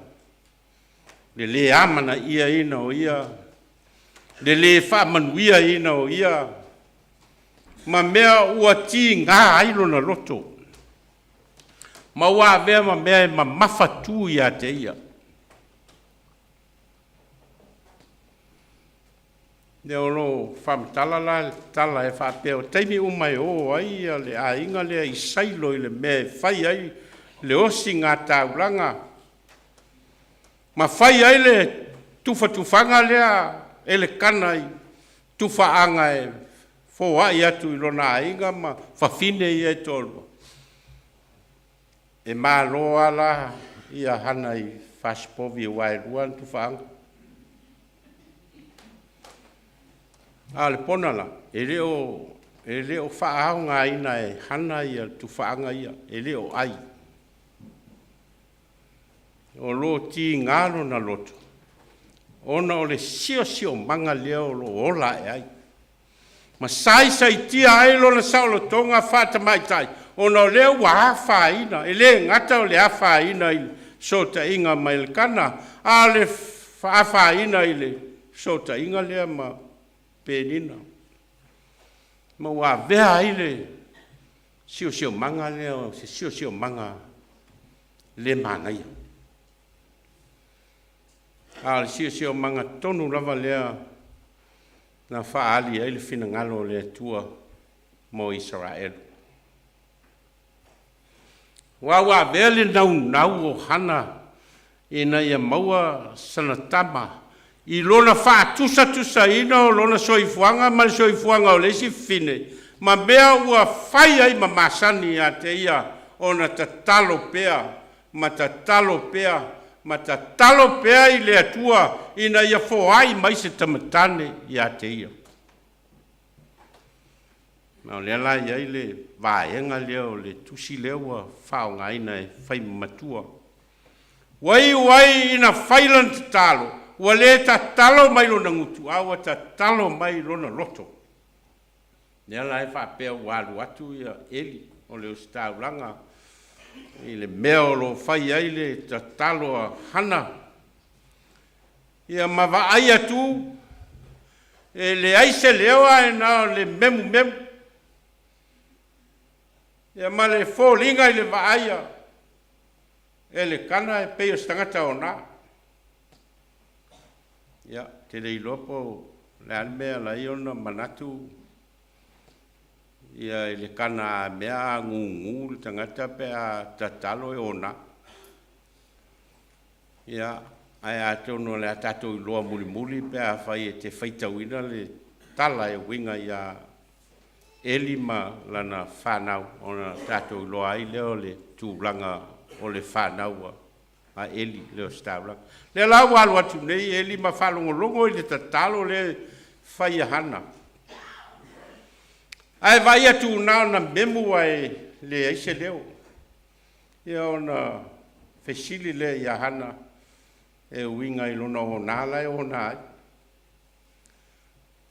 le lē amanaiaina o ia, le lē faamanuiaina o ia, ma mea ua tiga ai lona loto, ma ua avea ma mea e mamafatu ia te ia. Lea o lo o faamatala la le tala e faapea o taimi uma e o ai le aiga lea i Sailo i le mea e fai ai le osigataulaga ma fai ai le tufatufaga lea Elekana i tufaaga e foai atu i lona aiga ma fafine ia e toalua. E malo lava la ia Hana i fasipovi aua e lua ana tufaaga. A o le pona la, e le o faaaogaina e Hana ia tufaaga ia, e le o ai. O lo o tiga lona loto, ona o le siosiomaga lea o lo o ola ae ai, ma saisaitia ai lona saolotoga faatamaitai, ona o lea ua afaina, e le gata o le afaina i le fesootaiga ma Elekana, a o le afaina i le fesootaiga lea ma Penina, ma ua avea ai le siosiomaga lea o se siosiomaga le manaia. A o le siosiomaga tonu lava lea na faaali ai le finagalo o le Atua mo Isaraelu. Aua ua avea le naunau o Hana ina ia maua sana tama i lona faatusatusaina o lona soifuaga ma le soifuaga o le isi fafine, ma mea ua fai ai ma masani ia te ia ona tatalo pea ma tatalo pea ma tatalo pea i le Atua ina ia foai mai se tamatane ia te ia. Ma o lea la e i ai le vaega lea o le tusi lea ua faaaogaina e fai ma matua. Ua iu ai ina fai lana tatalo, ua le tatalo mai lona gutu, a ua tatalo mai lona loto. Lea la e faapea ua alu atu ia Eli o le ositaulaga i le mea o lo o fai ai le tatalo a Hana, ia ma vaai atu e leai se leo ae na o le memumemu, ia ma le foliga i le vaai a Elekana e pei o se tagata ona. Ia, ou te le iloa po o le a le mea e ala ai ona manatu Ia i le kana a mea a gūgū le tagata pe a tatalo e ona. Ia, ae atonu o le a tatou iloa mulimuli pe afai e te faitauina le tala e uiga iā Eli ma lana fanau ona tatou iloa ai lea o le tulaga o le fanau a Eli lea o se taulaga. Lea la ua alu atu nei Eli ma faalogologo i le tatalo lea e fai e Hana. Ae vaai atu na ona memu ae leai se leo. Ia ona fesili lea ia Hana e uiga i lona ona la e ona ai.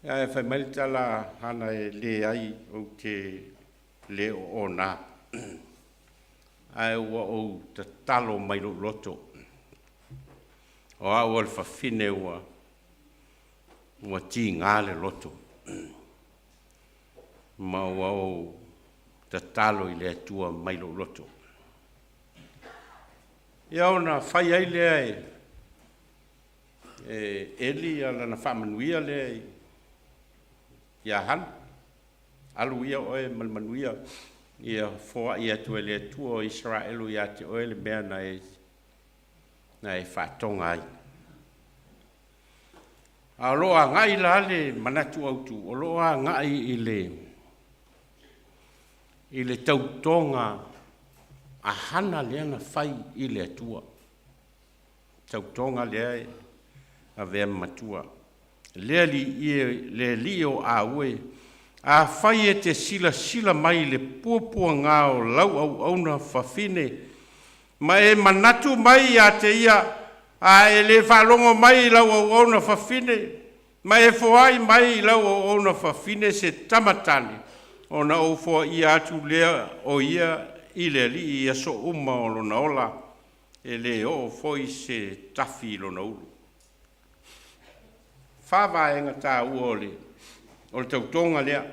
Ae fai mai le tala a Hana e leai ou te le o ona, ae ua ou tatalo mai lou loto. O au o le fafine ua ua tiga le loto, ma ua ou tatalo i le Atua mai lou loto. Ia ona fai ai lea e e Eli lana faamanuia lea iā Hana, Alu ia oe ma le manuia, ia foai atu e le Atua o Isaraelu ia te oe le mea na e na e faatoga ai. A o lo o agai la le manatu autu, o lo o agai i le i le tautoga a Hana lea na fai i le Atua. Tautoga lea e avea ma matua. Le Alii, le Alii o Aue, afai e te silasila mai i le puapuaga o lau auauna fafine, ma e manatu mai ia te ia, a e le faalogo mai i lau auauna fafine, ma e foai mai i lau auauna fafine se tama tane, ona ou foaia atu lea o ia i le Alii i aso uma o lona ola, e le oo foi se tafi i lona ulu. Fa vaega taua o le o le tautoga lea.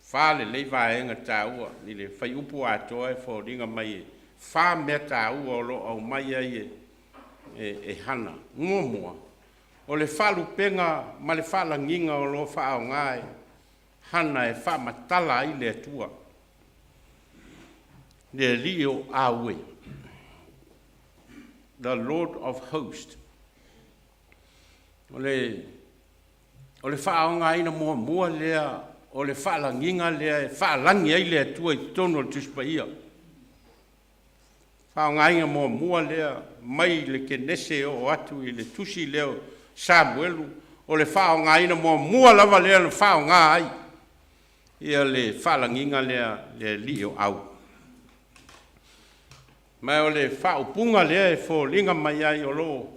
Fa lelei vaega taua i le fuaiupu atoa e foliga mai e fa mea taua o lo o aumai ai e e, e Hana. Muamua, o le faalupega ma le faalagiga o lo o faaaoga e Hana e faamatala ai le Atua, le Alii o Aue, the Lord of Hosts. O le o le faaaogaina muamua lea o le faalagiga lea e faalagi ai le Atua i totonu o le Tusi Paia. Faaaogaina muamua lea mai le Kenese e oo atu i le tusi lea o Samuelu, o le faaaogaina muamua lava lea na faaaoga ai ia le faalagiga lea le Alii o Au. Ma o le faaupuga lea e foliga mai ai o lo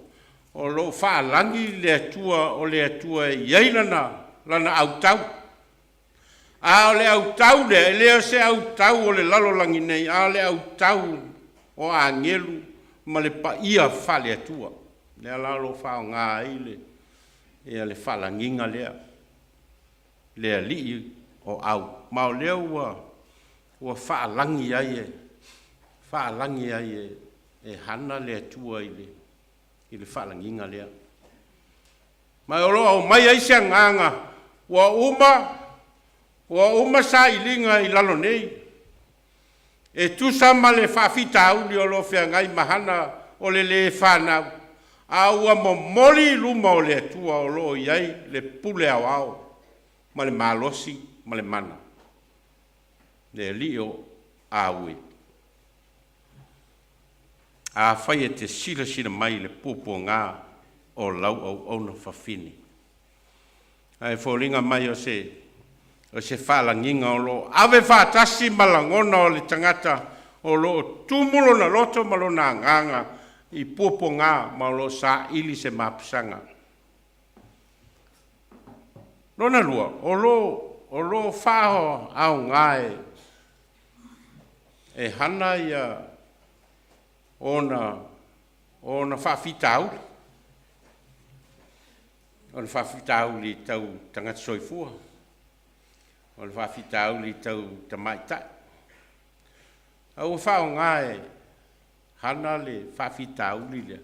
o lo o faalagi le Atua o le Atua e i ai lana lana autau. A o le autau lea, e le o se autau o le lalolagi nei, a o le autau o agelu ma le paia faale-Atua. Lea la o lo o faaaoga ai le, ia le faalagiga lea, le Alii o Au. Ma o lea ua, ua faalagi ai e, faalagi ai e, e Hana le Atua i le, i le faalagiga lea. Ma o lo o aumai ai se agaga ua uma, ua uma sailiga i lalo nei, e tusa ma le faafitauli o lo o feagai ma Hana o le lē fanau, a ua momoli i luma o le Atua o lo o i ai le pule aoao ma le malosi ma le mana, le Alii o Aue. Afai e te silasila mai i le puapuaga o lau auauna fafine, ae foliga mai o se o se faalagiga o lo o ave faatasi ma lagona o le tagata o lo o tumu lona loto ma lona agaga i puapuaga ma o lo o saili se mapusaga. Lona lua, o lo o lo o faaaoga e e Hana ia ona ona faafitauli, o le faafitauli tau tagata soifua, o le faafitauli tau tamaitai. A ua faaaoga e Hana le faafitauli lea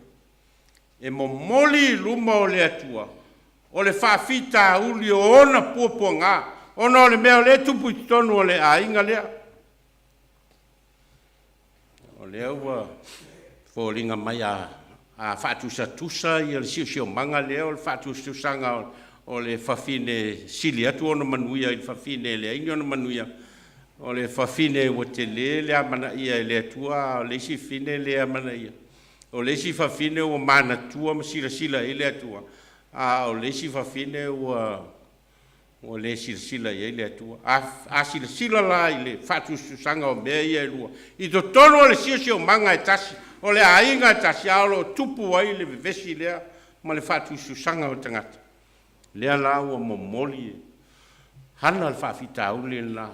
e momoli i luma o le Atua o le faafitauli o ona puapuaga. ona o le mea o lea e tupu i totonu o le aiga lea. O lea ua foliga mai a faatusatusa le siosiomaga lea o le faatusatusaga o le fafine sili atu ona manuia i le fafine e leai ni ona manuia, o le fafine ua tele le amanaia e le Atua, a o le isi fafine e le amanaia. O le isi fafine ua manatua ma silasila i ai le Atua, a o le isi fafine ua le silasila i ai le Atua. A silasila la i le faatusatusaga o mea ia e lua, i totonu o le siosiomaga e tasi, o le aiga e tasi, a o lo o tupu ai le vevesi lea ma le faatusatusaga o tagata, lea la ua momoli e Hana le faafitauli lena,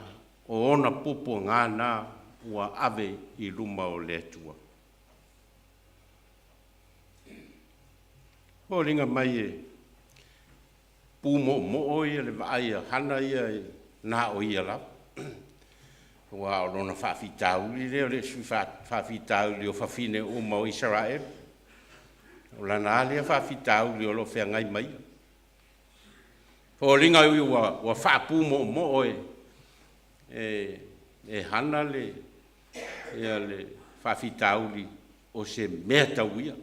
o ona puapuaga na ua ave i luma o le Atua. Foliga mai e pumoomoo ia le vaai a Hana ia na o ia lava, aua o lona faafitauli lea o le isi faafitauli o fafine uma o Isaraelu. O lana lava lea faafitauli o lo o feagai ma ia. Foliga ua faapumoomoo e Hana le faafitauli o se mea tau ia.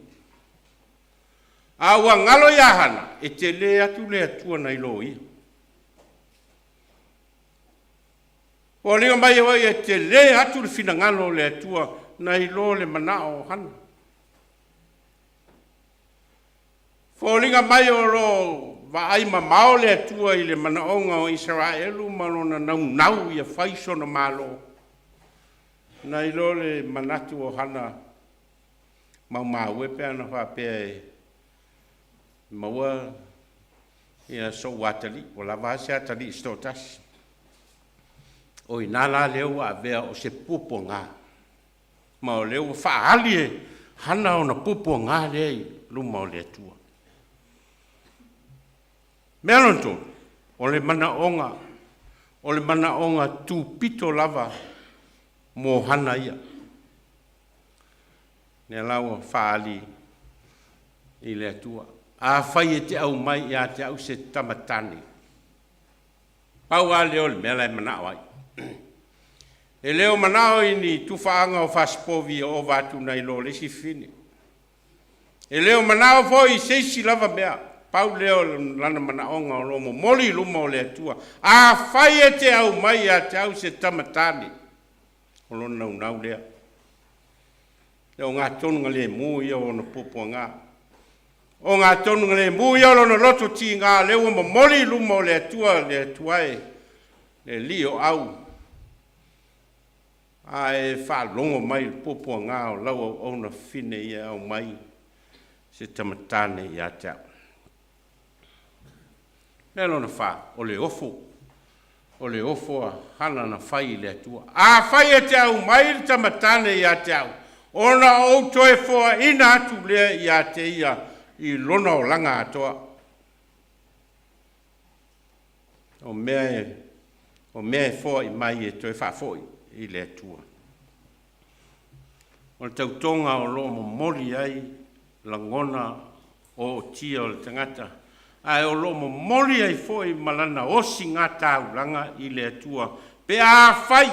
A ua galo ia Hana, e tele atu le Atua nai lo ia. Foliga mai e tele atu le finagalo o le Atua nai lo le manao o Hana. Foliga mai o lo vaai mamao le Atua i le manaoga o Isaraelu ma lona naunau ia fai sona malo, nai lo le manatu o Hana maumau e pe ana faapea e maua ia so'u atalii, ua lava a se atalii se toatasi. O i ina la lea ua avea o se puapuaga, ma o lea ua faaali e Hana ona puapuaga lea i luma o le Atua. Mea lona tolu, o le manaoga, o le manaoga tupito lava mo Hana ia. Lea la ua faaali i le Atua. Afai e te aumai ia te au se tamatane, pau lava lea o le mea la e manao ai. E le o manao i ni tufaaga o fasipovi e ova atu nai lo le isi fafine. E le o manao foi i se isi lava mea, pau lea o lana manaoga o lo o momoli i luma o le Atua. Afai e te aumai ia te au se tamatane, o lona naunau lea. Le ogatonugalemu ia o ona puapuaga. O ogatonugalemu ia o lona loto tiga, lea ua momoli i luma o le Atua, le Atua e, le Alii o au, a e faalogo mai i le puapuaga o lau auauna fafine ia aumai se tamatane ia te au. Mea lona fa, o le ofo. O le ofo a Hana na fai i le Atua. Afai e te aumai le tamatane ia te au, ona ou toe foaina atu lea ia te ia i lona olaga atoa. O mea e foai mai e toe faafoi i le Atua. O le tautoga o lo o momoli ai lagona o ootia o le tagata, ae o lo o momoli ai foi ma lana osigataulaga i le Atua, pe afai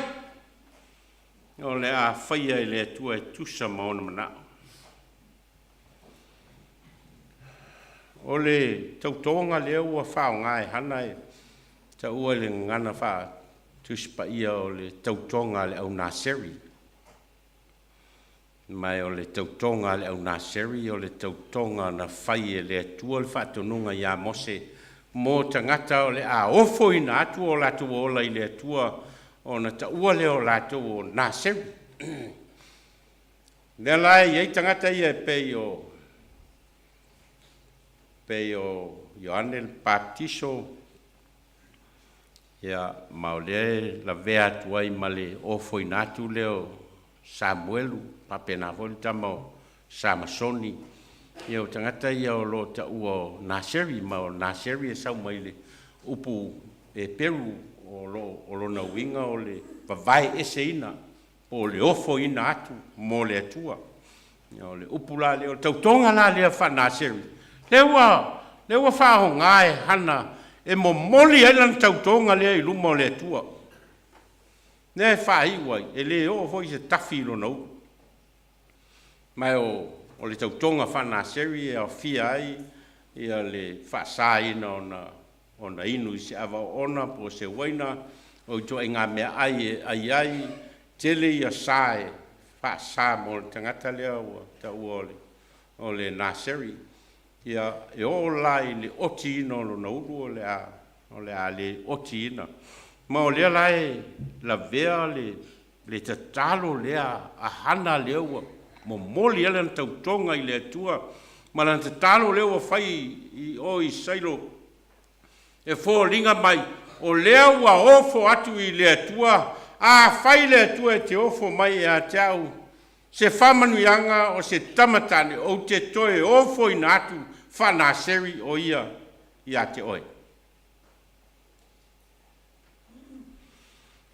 o le a faia e le Atua e tusa ma ona manao. O le tautoga lea ua faaaoga e Hana e taua i le gagana faa-Tusi Paia o le tautoga a le au Naseri. Ma o le tautoga a le au Naseri o le tautoga na fai e le Atua le faatonuga ia Mose mo tagata o le a ofoina atu o latou ola i le Atua, ona taua lea o latou o Naseri. Lea la e i ai tagata ia e pei o Ioane le Papatiso, ia, ma o lea e lavea atu ai ma le ofoina atu lea o Samuelu, faapena foi le tama o Samasoni. Ia, o tagata ia o lo o taua o Naseri, ma o Naseri e sau mai le upu Eperu o lo o lona uiga o le vavae eseina po o le ofoina atu mo le Atua. O le upu la lea, o le tautoga la lea faa-Naseri, lea ua faaaoga e Hana e momoli ai lana tautoga lea i luma o le Atua. Lea e faaiu ai, e lē oo foi se tafi i lona ulu. Ma o le tautoga faa-Naseri e aofia ai ia le faasaina ona inu i se ava oona po o se uaina o ituaiga meaai e ai ai, tele ia sa e faasa mo le tagata lea ua taua o le Naseri. Ia e oo la i le otiina o lona ulu o le a le otiina. Ma o lea la e lavea le tatalo lea a Hana lea ua momoli ai lana tautoga i le Atua ma lana tatalo lea ua fai i o i Sailo e foliga mai o lea ua ofo atu i le Atua. Afai le Atua e te ofo mai ia te au se faamanuiaga o se tamatane, ou te toe ofoina atu faa-Naseri o ia ia te oe.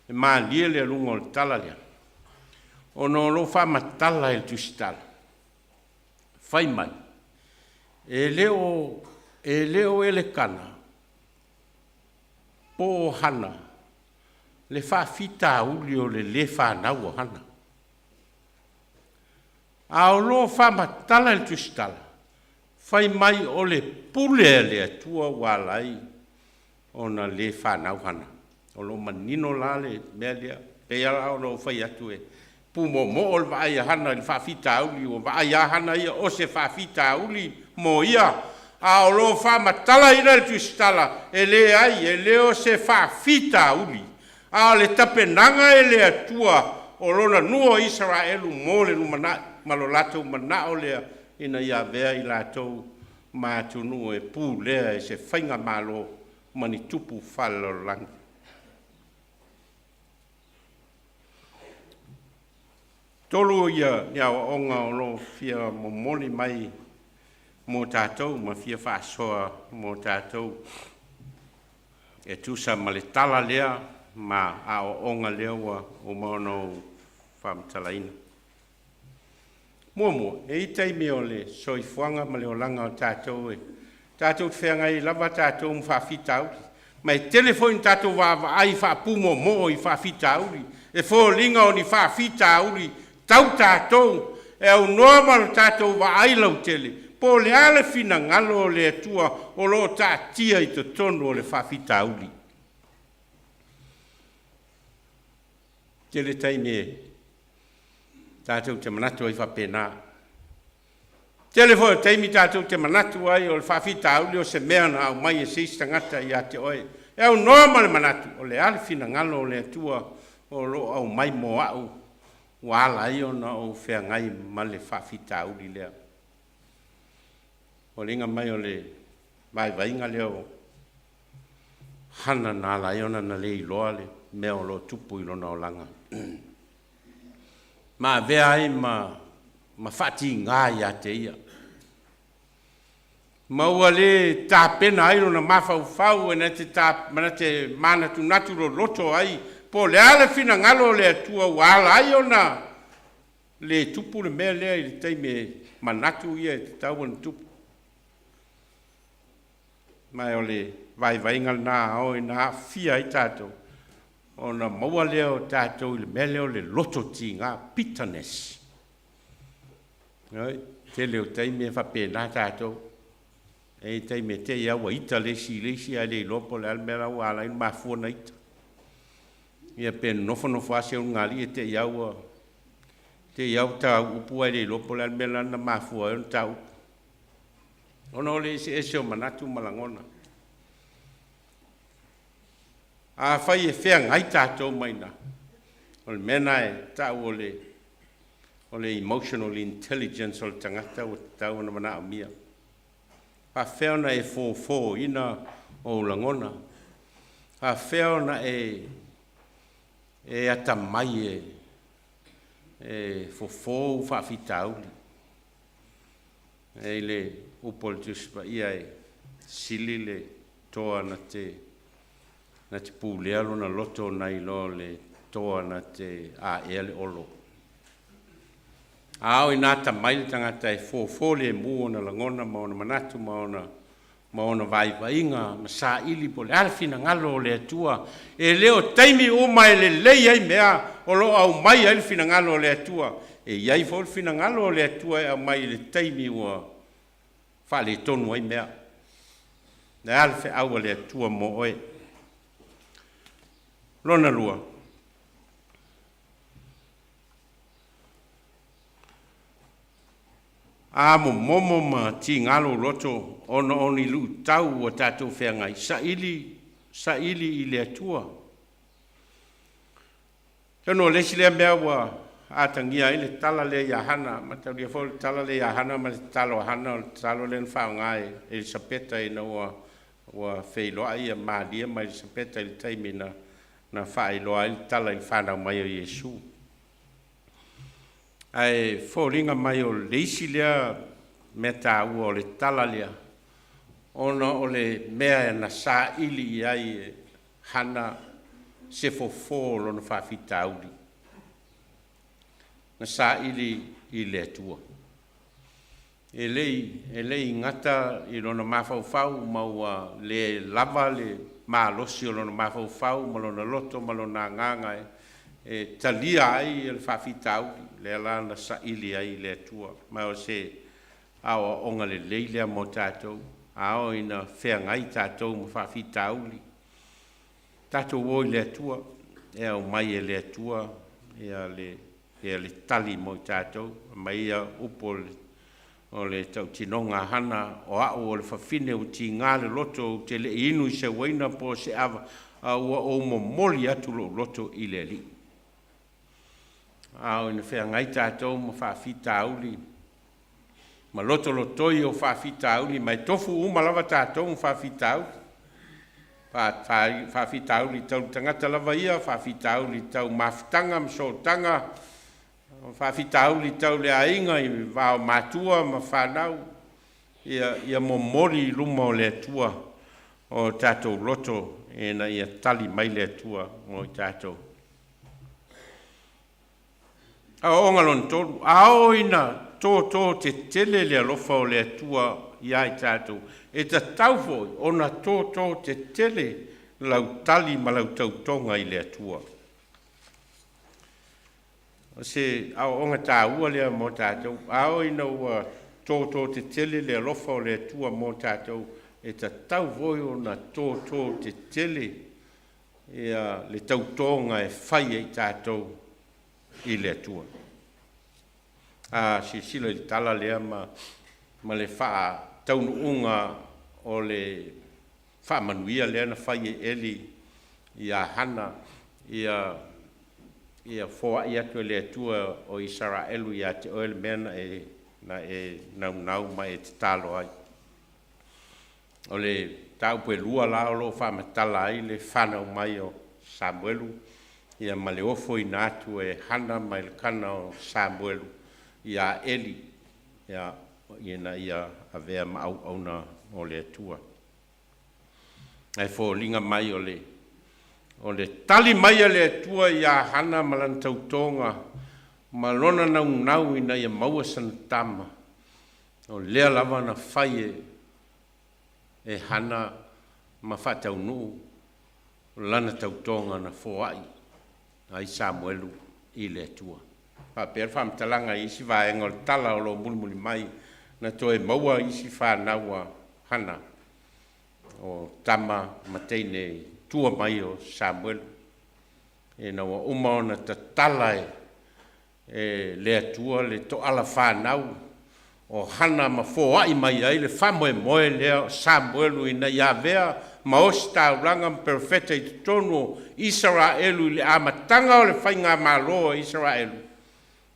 E malie le aluga o le tala lea ona o loo faamatala e le tusitala fai mai e le o Elekana po o Hana le faafitauli o le lē fanau o Hana, a o loo faamatala e le tusitala fai mai o le pule a le Atua ua ala ai ona lē fanau Hana. O lo manino la le mea lea pei ala ona ou fai atu e pumoomoo le vaai a Hana i le faafitauli ua vaai a Hana ia o se faafitauli mo ia, a o lo faamatalaina le tusitala e leai, e lē o se faafitauli, a o le tapenaga e le Atua o lona nuu o Isaraelu mo le lumanai ma lo latou manao lea ina ia avea i latou ma atunuu e pulea e se faiga malo ma ni tupu faalelalolagi. Tolu ia ni aoaoga o loo fia momoli mai mo tatou ma fia faasoa mo tatou e tusa ma le tala lea ma aoaoga lea ua uma ona ou faamatalaina. Muamua, e i taimi o le soifuaga ma le olaga o tatou e tatou te feagai lava tatou ma faafitauli, ma e tele foi ina tatou vaavaai faapumoomoo i faafitauli e foliga o ni faafitauli tau tatou e aunoa ma lo tatou vaai lautele po o le a le finagalo o le Atua o loo taatia i totonu o le faafitauli. Tele taimi e tatou te manatu ai faapena. Tele foi o taimi tatou te manatu ai o le faafitauli o se mea na aumai e se isi tagata ia te oe e aunoa ma le manatu o le a le finagalo o le Atua o loo aumai mo au ua ala ai ona ou feagai ma le faafitauli lea. O liga mai o le vaivaiga lea o Hana na ala ai ona na le iloa le mea o loo tupu i lona olaga ma avea ai ma faatigā ia te ia ma ua lē tapena ai lona mafaufau e na te ta ma na te manatunatu loloto ai po o le a le finagalo o le Atua ua ala ai ona lē tupu le mea lea i le taimi e manatu ia e tatau ona tupu. Ma o le vaivaiga lena ao ina aafia ai tatou ona maua lea o tatou i le mea lea o le loto tiga, bitterness. Oi, tele o taimi e faapena tatou e taimi e te ia ua ita le isi i le isi ae le iloa po o le a le mea la ua ala ai ona mafua na ita ia pe nofonofo a se ulugalii e te ia ua te ia ua tauupu ae le iloa po o le a le mea la na mafua ai ona tauupu ona o le eseese o manatu ma lagona. Afai e feagai tatou mai na o le mea na e tau o le emotional intelligence o le tagata ua tatau ona manaomia faafefea ona e fofōina ou lagona, faafefea ona e atamai e fofo ou faafitauli. E i le upu o le Tusi Paia e sili le toa na te pulea lona loto nai lo le toa na te aea le olo. A o ina atamai le tagata e fofo lemu ona lagona ma ona manatu ma ona ma ona vaivaiga ma saili po o le a le finagalo o le Atua. E le o taimi uma e lelei ai mea o lo o aumai ai le finagalo o le Atua. E i ai foi le finagalo o le Atua e aumai i le taimi ua faaletonu ai mea. O le a le feau a le Atua mo oe? Lona lua, a momomo ma tiga lou loto ona o ni luitau ua tatou feagai, saili, saili i le Atua. Atonu o le isi lea mea ua atagia ai le tala lea ia Hana, mataulia foi le tala lea ia Hana ma le tatalo a Hana, o le tatalo lea na faaaoga e Elisapeta ina ua feiloai ia Maria ma Elisapeta i le taimi na faailoa ai le tala i le fanau mai o Iesu. Ae foliga mai o le isi lea mea taua o le tala lea, ona o le mea na saili i ai e Hana se fofo o lona faafitauli, na saili i le Atua. E le i gata i lona mafaufau ma ua le lava le malosi o lona mafaufau ma lona loto ma lona agaga e talia ai le faafitauli, lea la na saili ai i le Atua. Ma o se aoaoga lelei lea mo tatou, a oo ina feagai tatou ma faafitauli, tatou o i le Atua, e aumai e le Atua le tali mo i tatou. Aumai ia upu o le tautinoga a Hana, o au o le fafine ua tiga le loto, ou te le i inu i se uaina po o se ava, a ua ou momoli atu lou loto i le Alii. A oo ina feagai tatou ma faafitauli ma lotolotoi o faafitauli, ma e tofu uma lava tatou ma faafitauli, faafitauli tau le tagata lava ia, faafitauli tau mafutaga ma sootaga, faafitauli tau le aiga i va o matua ma fanau, ia momoli i luma o le Atua o tatou loto ina ia tali mai le Atua mo i tatou. Aoaoga lona tolu, a oo ina tōtō tetele le alofa o le Atua iā i tatou, e tatau foi ona tōtō tetele lau tali ma lau tautoga i le Atua. O se aoaoga taua lea mo tatou. A oo ina ua tōtō tetele le alofa o le Atua mo tatou, e tatau foi ona tōtō tetele le tautoga e fai e i tatou i le Atua. A silasila i le tala lea ma le faataunuuga o le faamanuia lea na fai e Eli ia Hana, ia foai atu e le Atua o Isaraelu ia te oe le mea na e naunau ma e tatalo ai. O le mataupu e lua la o lo o faamatala ai le fanau mai o Samuelu ia ma le ofoina atu e Hana ma Elekana o Samuelu ia Eli ia, ina ia avea ma auauna o le Atua. Ae foliga mai o le tali mai a le Atua ia Hana ma lana tautoga ma lona naunau ina ia maua sana tama, o lea lava na fai e Hana ma faataunuu lana tautoga na foai ai Samuelu i le Atua. Faapea le faamatalaga i isi vaega o le tala o lo o mulimuli mai na toe maua isi fanau a Hana o tama ma teine i tua mai o Samuelu, ina ua uma ona tatala e le Atua le toala fanau o Hana ma foai mai ai le faamoemoe lea o Samuelu ina ia avea ma ositaulaga ma perofeta i totonu o Isaraelu i le amataga o le faigamalo a Isaraelu,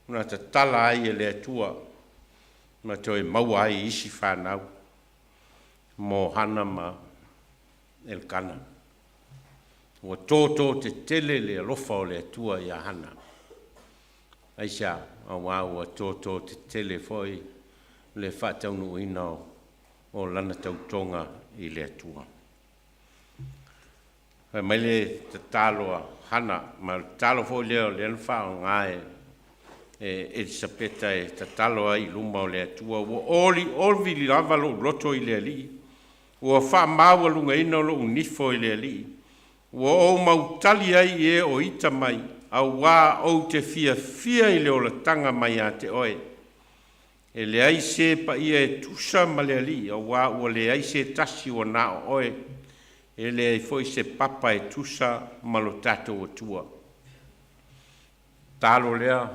na tatala ai e le Atua ma toe maua ai isi fanau mo Hana ma Elekana. Ua tōtō tetele le alofa o le Atua ia Hana. Aisea? Auā ua tōtō tetele foi le faataunuuina o lana tautoga i le Atua. Fai mai le tatalo a Hana, ma le tatalo foi lea o lea na faaaoga e Elisapeta e tatalo ai i luma o le Atua, ua olioli lava lou loto i le Alii, Ua faamaualugaina lou nifo i le Alii, ua ou mautali ai i e o ita mai, auā ou te fiafia i le olataga mai ia te oe. E leai se paia e tusa ma le Alii, auā ua leai se tasi ua na o oe, e leai foi se papa e tusa ma lo tatou Atua. Tatalo lea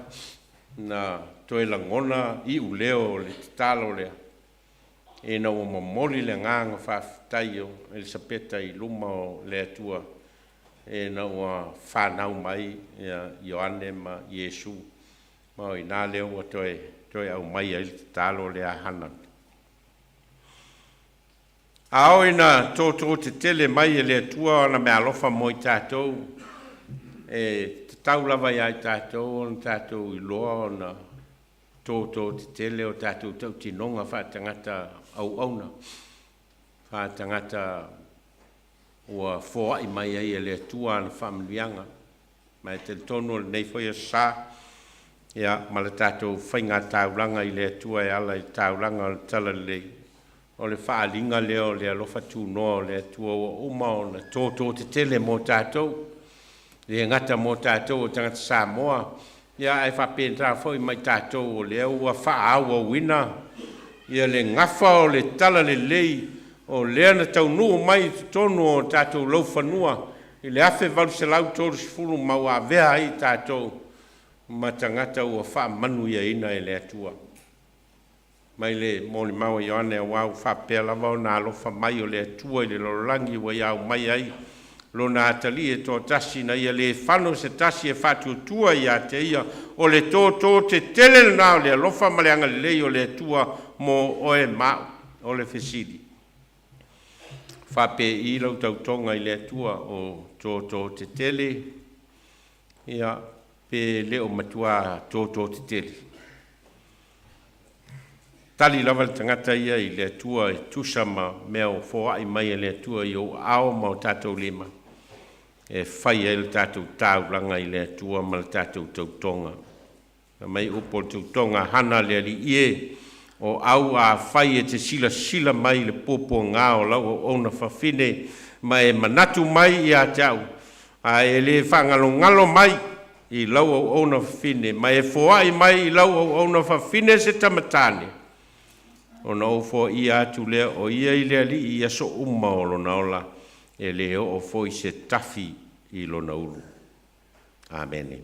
na toe lagona iuleo o le tatalo lea ina ua momoli le agaga faafetai o Elisapeta i luma o le Atua ina ua fanau mai Ioane ma Iesu, ma o i ina lea ua toe aumai ai le tatalo lea a Hana. A oo ina toto tetele mai e le Atua ona meaalofa mo i tatou, e tatau lava ia i tatou ona tatou iloa ona toto tetele o tatou tautinoga faatagata auauna, faatagata ua foai mai ai e le Atua ana faamanuiaga. Ma e talitonu o lenei foi aso Sa, ia, ma le tatou faigataulaga i le Atua e ala i le taulaga o le Talalelei, o le faaaliga lea o le alofa tunoa o le Atua ua uma ona toto tetele mo tatou, e le gata mo tatou o tagata Samoa, ia ae faapena foi ma i tatou o lea ua faaauauina ia le gafa o le Talalelei o lea na taunuu mai i totonu o tatou laufanua i le 1830 ma ua avea ai i tatou ma tagata ua faamanuiaina e le Atua. Mai le molimau a Ioane, auā ua faapea lava ona alofa mai o le Atua i le lalolagi ua ia aumai ai Lona Atalii e toatasi ina ia le fano se tasi e faatuatua ia te Ia. O le toto tetele lena o le alofa ma le agalelei o le Atua mo oe ma au. O le fesili, faapei lau tautoga i le Atua o toto tetele, ia pe le o matua toto tetele? Tali lava le tagata ia i le Atua e tusa ma mea o foai mai e le Atua i ou aao ma o tatou lima e fai ai le tatou taulaga i le Atua ma le tatou tautoga. Na mai upu o le tautoga Hana le alii e, o au afai e te silasila mai i le puapuaga o lau auauna fafine ma e manatu mai ia te au, a e le faagalogalo mai i lau auauna fafine ma e foai mai i lau auauna fafine se tamatane, ona ou foaia atu lea o ia i le Alii i aso uma o lona ola, e le oo foi se tafi i lona ulu. Amene.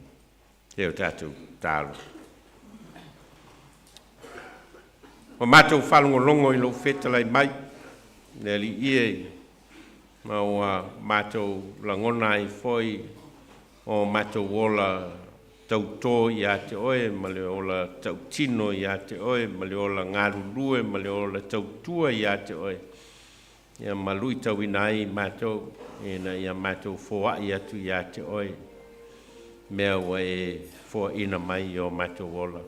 E o tatou talo. Ua matou faalogologo i lou fetalai mai, le Alii e, ma ua matou lagona ai foi o matou ola tautō ia te oe, ma le ola tautino ia te oe, ma le ola galulue ma le ola tautua ia te oe, ia ma luitauina ai matou ina ia matou foai atu ia te oe mea ua e foaina mai i o matou ola.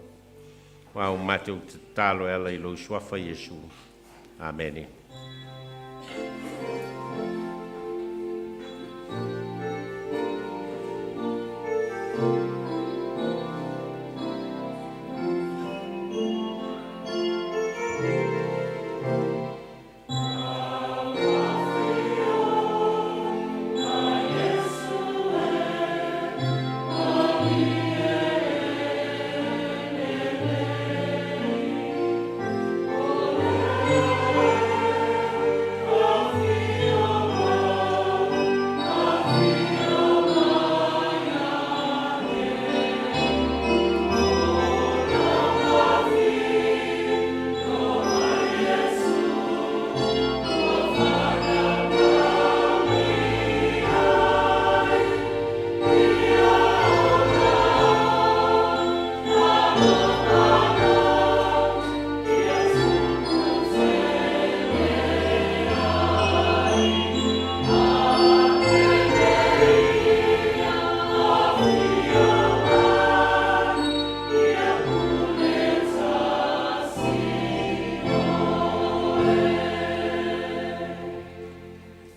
Ua o matou tatalo e ala i lou suafa Iesu. Amene.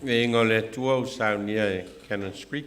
Viiga o le Atua ua saunia e Cannons Creek.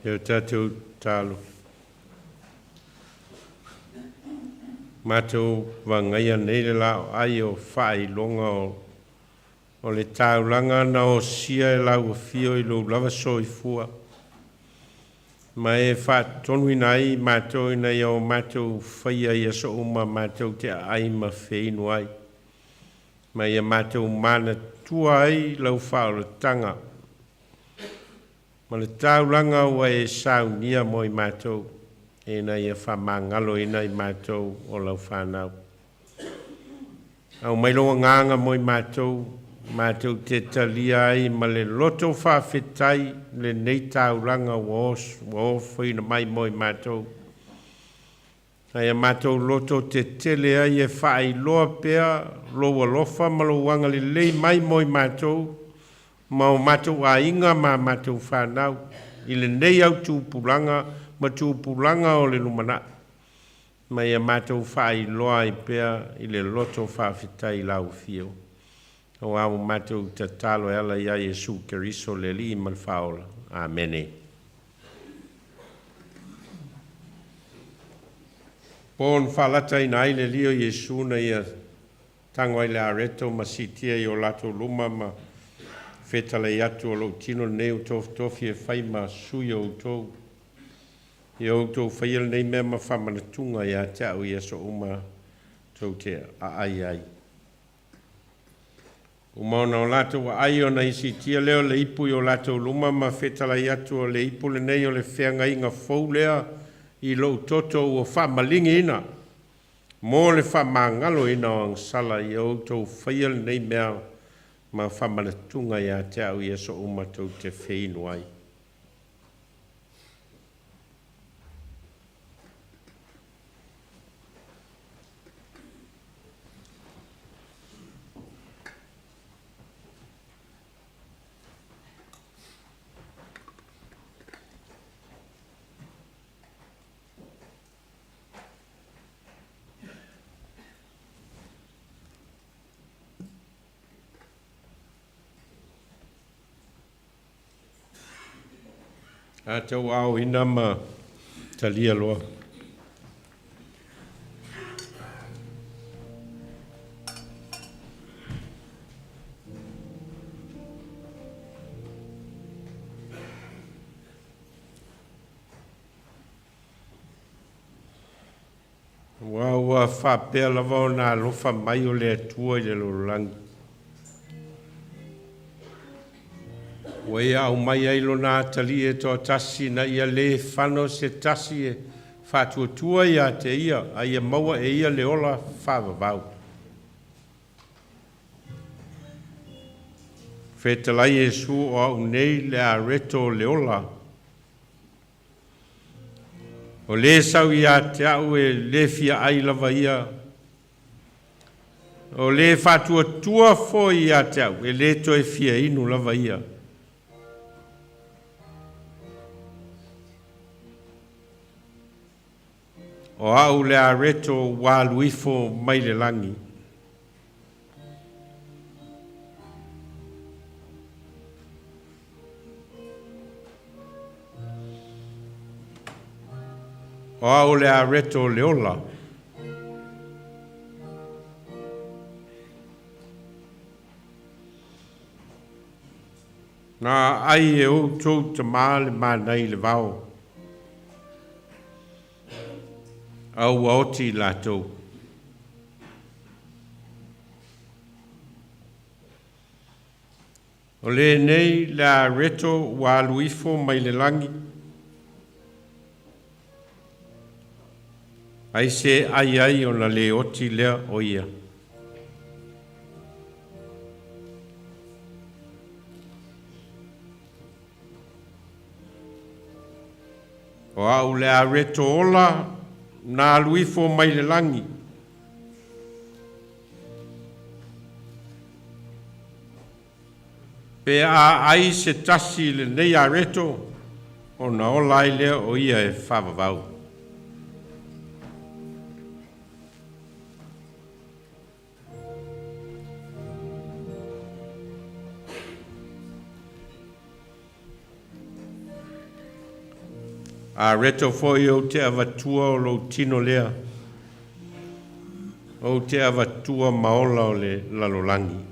E o tatou talo. Matou vagaia nei le la o ai o faailoga o le taulaga na osia e lau afio i lou lava soifua. Ma e faatonuina ai matou ina ia o matou faia i aso uma matou te aai ma feinu ai. Ma ia matou manatua ai lau faaolataga. Ma le taulaga ua e saunia mo i matou, ina ia faamagaloina i matou o lau fanau. Aumai lou agaga mo i matou, matou te talia ai ma le loto faafetai lenei taulaga ua ofoina mai mo i matou. Ae ia matou loto tetele ai e faailoa pea lou alofa ma lou agalelei mai mo i matou, ma o matou aiga ma matou fanau, i lenei au tupulaga ma tupulaga o le lumanai. Ma ia matou faailoa ai pea i le loto faafetai i lau afio. Aua ua matou tatalo e ala ia Iesu Keriso le Alii ma le Faaola. Amene. Po na faalataina ai le Alii o Iesu na ia tago ai le areto ma siitia i o latou luma ma fetalai atu o lou tino lenei ua tofotofi e fai ma sui o outou. Ia outou faia lenei mea ma faamanatuga ia te au i aso uma tou te aai ai. Uma ona o latou aai ona isitia lea o le ipu i o latou luma ma fetalai atu o le ipu lenei o le feagaiga fou lea i lou toto ua faamaligiina mo le faamagaloina o agasala ia outou faia lenei mea ma faamanatuga ia te au i aso uma tou te feinu ai. A tau aoina ma talia loa. Aua ua faapea lava ona alofa mai o le Atua i le lalolagi. Ua ia aumai ai lona atalii e toatasi ina ia lē fano se tasi e faatuatua ia te ia, a ia maua e ia le ola faavavau. Fetalai Iesu o au nei le areto o le ola. O lē sau ia te au e lē fia ai lava ia. O lē faatuatua foi ia te au e lē toe fia inu lava ia. O au le areto ua alu ifo mai le lagi. O au le areto o le ola. Na aai e outou tamā le mana i le vao, a ua oti i latou. O lenei le areto ua alu ifo mai le lagi, ai se ai ai ona lē oti lea o ia. O au le areto ola na alu ifo mai le lagi. Pe a ai se tasi i lenei areto, ona ola ai lea o ia e faavavau. A reto foi ou te avatua o lou tino lea, ou te avatua ma ola o le lalolagi.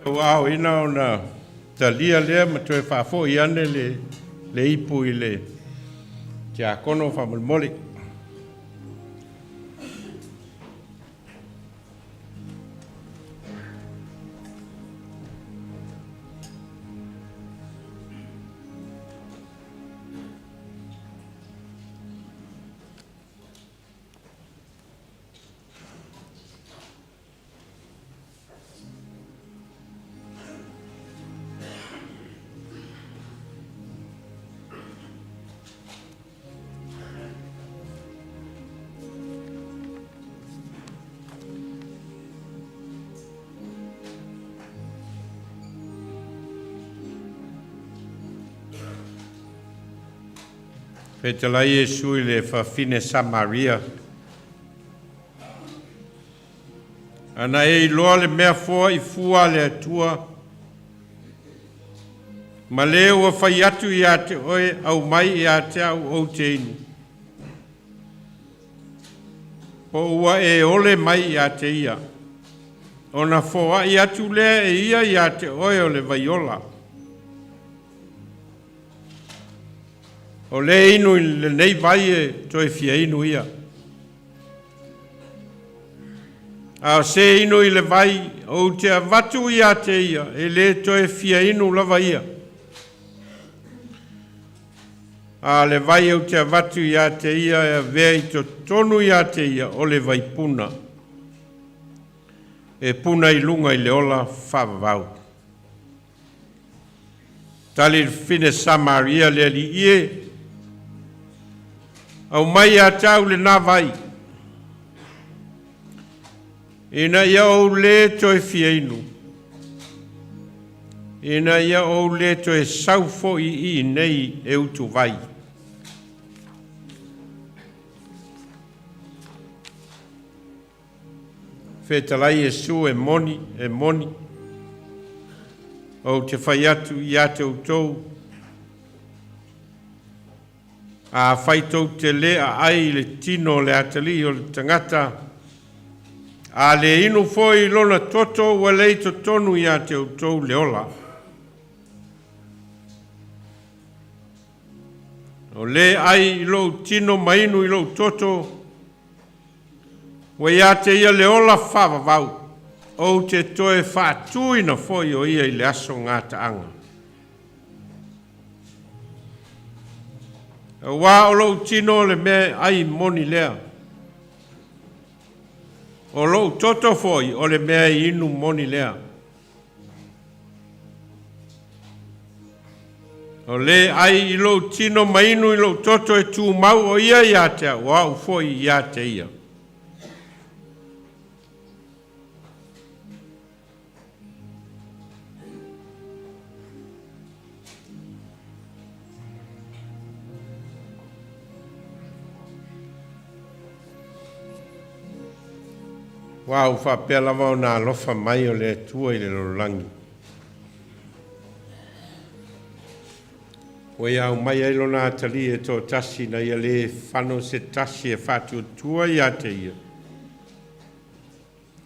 Ua aoina ona talia lea ma toe faafo'i ane le ipu i le tiakono faamolemole. Fetalai Iesu i le fafine Samaria. Ana e iloa le mea foa'i fua a le Atua, ma le ua fai atu ia te oe aumai ia te a'u ou te inu. Po ua e ole mai ia te ia, ona foa'i atu lea e ia ia te oe o le vaiola. O le inu i lenei vai e toe fia inu ia. A o se inu i le vai ou te avatu ia te ia, e lē toe fia inu lava ia. A le vai ou te avatu ia te ia e avea i totonu ia te ia o le vaipuna. E puna i luga i le ola faavavau. Tali le fafine Samaria le Alii e, aumai ia te a'u lenā vai, ina ia ou lē toe fia inu, ina ia ou lē toe sau fo'i i inei e utuvai. Fetalai Iesu e moni, e moni, ou te fai atu ia te outou, afai tou te lē aai i le tino o le Atalii o le tagata, a lē inu foi i lona toto ua le i totonu ia te outou le ola. O lē ai i lou tino ma inu i lou toto, ua ia te ia le ola faavavau, ou te toe faatuina foi o ia i le aso gataaga. Auā o lou tino o le mea ai moni lea, o lou toto foi o le mea inu moni lea. O lē ai i lou tino ma inu i lou toto e tumau o ia ia te au, o au foi ia te ia. Ua ou faapea lava ona alofa mai o le Atua i le lalolagi. Ua ia aumai ai lona atalii e toatasi ina ia lē fano se tasi e faatuatua ia te ia,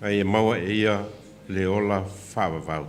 ae ia maua e ia le ola faavavau.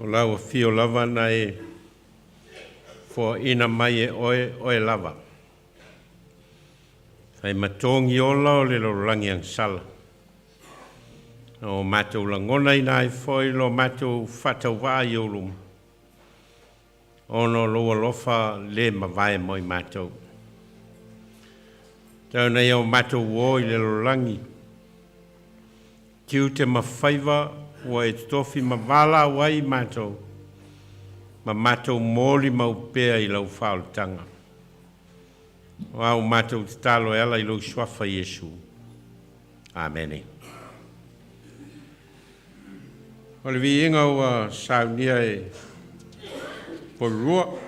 O lau afio lava na e foaina mai e oe, oe lava. Fai matogi ola o le lalolagi agasala. O matou lagonaina ai foi lo matou faatauvaa i ou luma, ona o lou alofa le mavae mo i matou. Tau ina ia o matou o i le lalolagi, tiute ma faiva ua e totofi ma valaau ai i matou, ma matou molimau pea i lau faaolataga. O a matou tatalo e ala i lou suafa Iesu. Amene. O le viiga ua saunia e Porirua.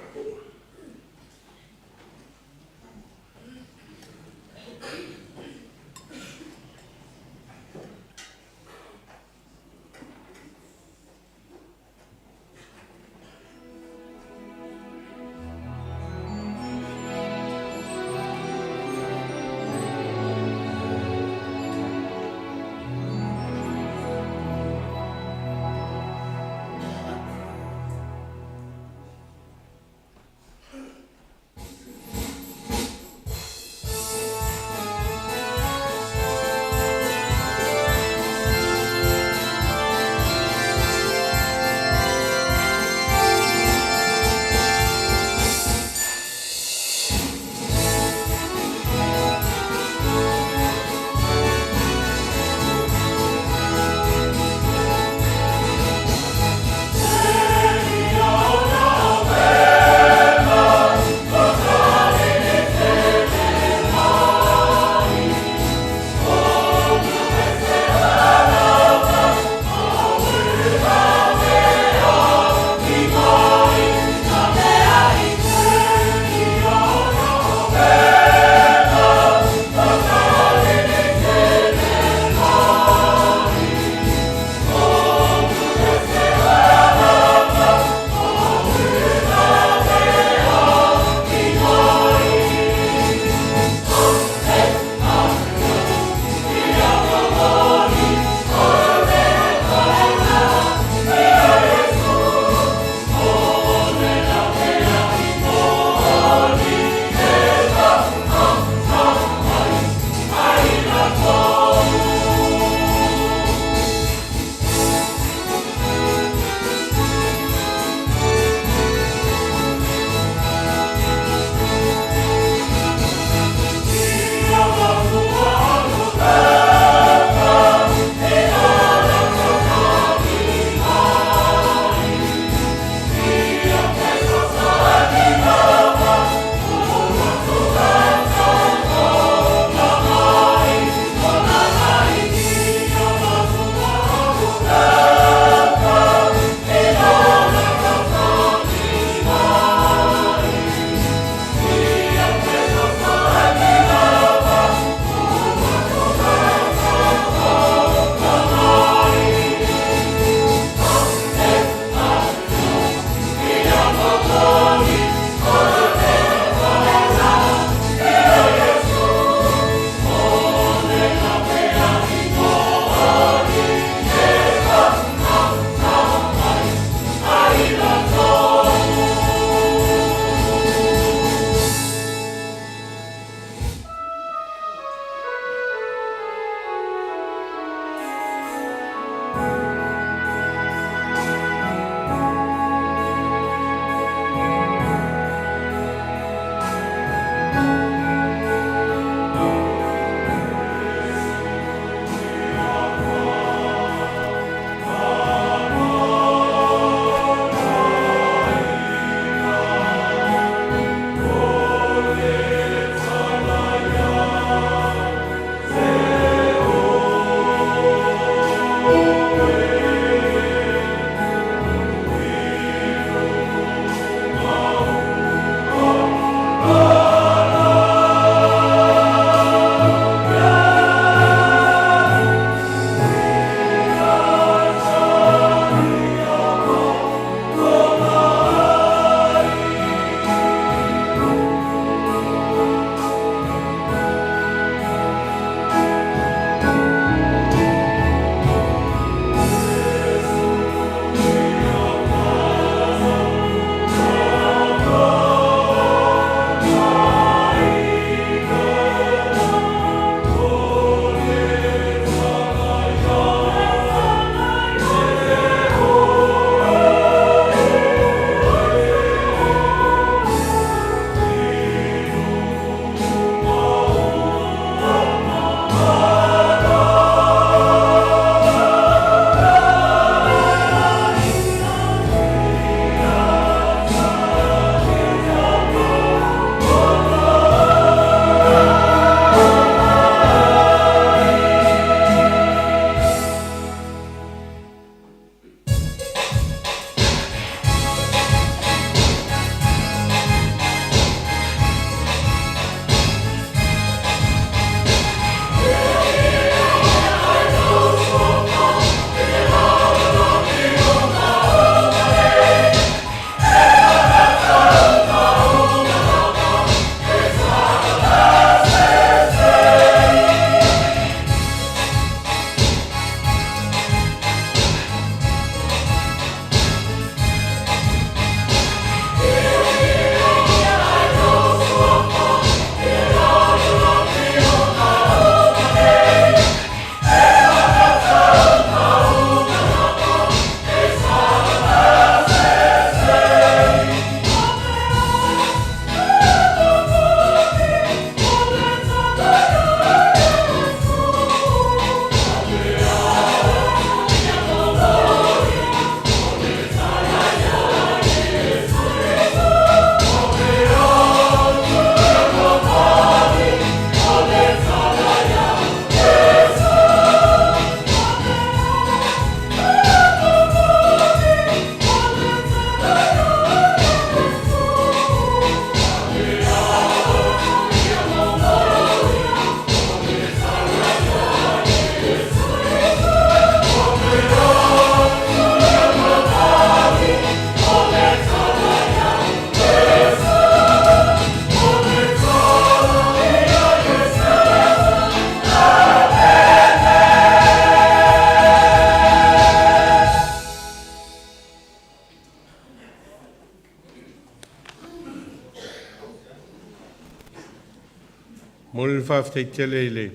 le faafetai tele i le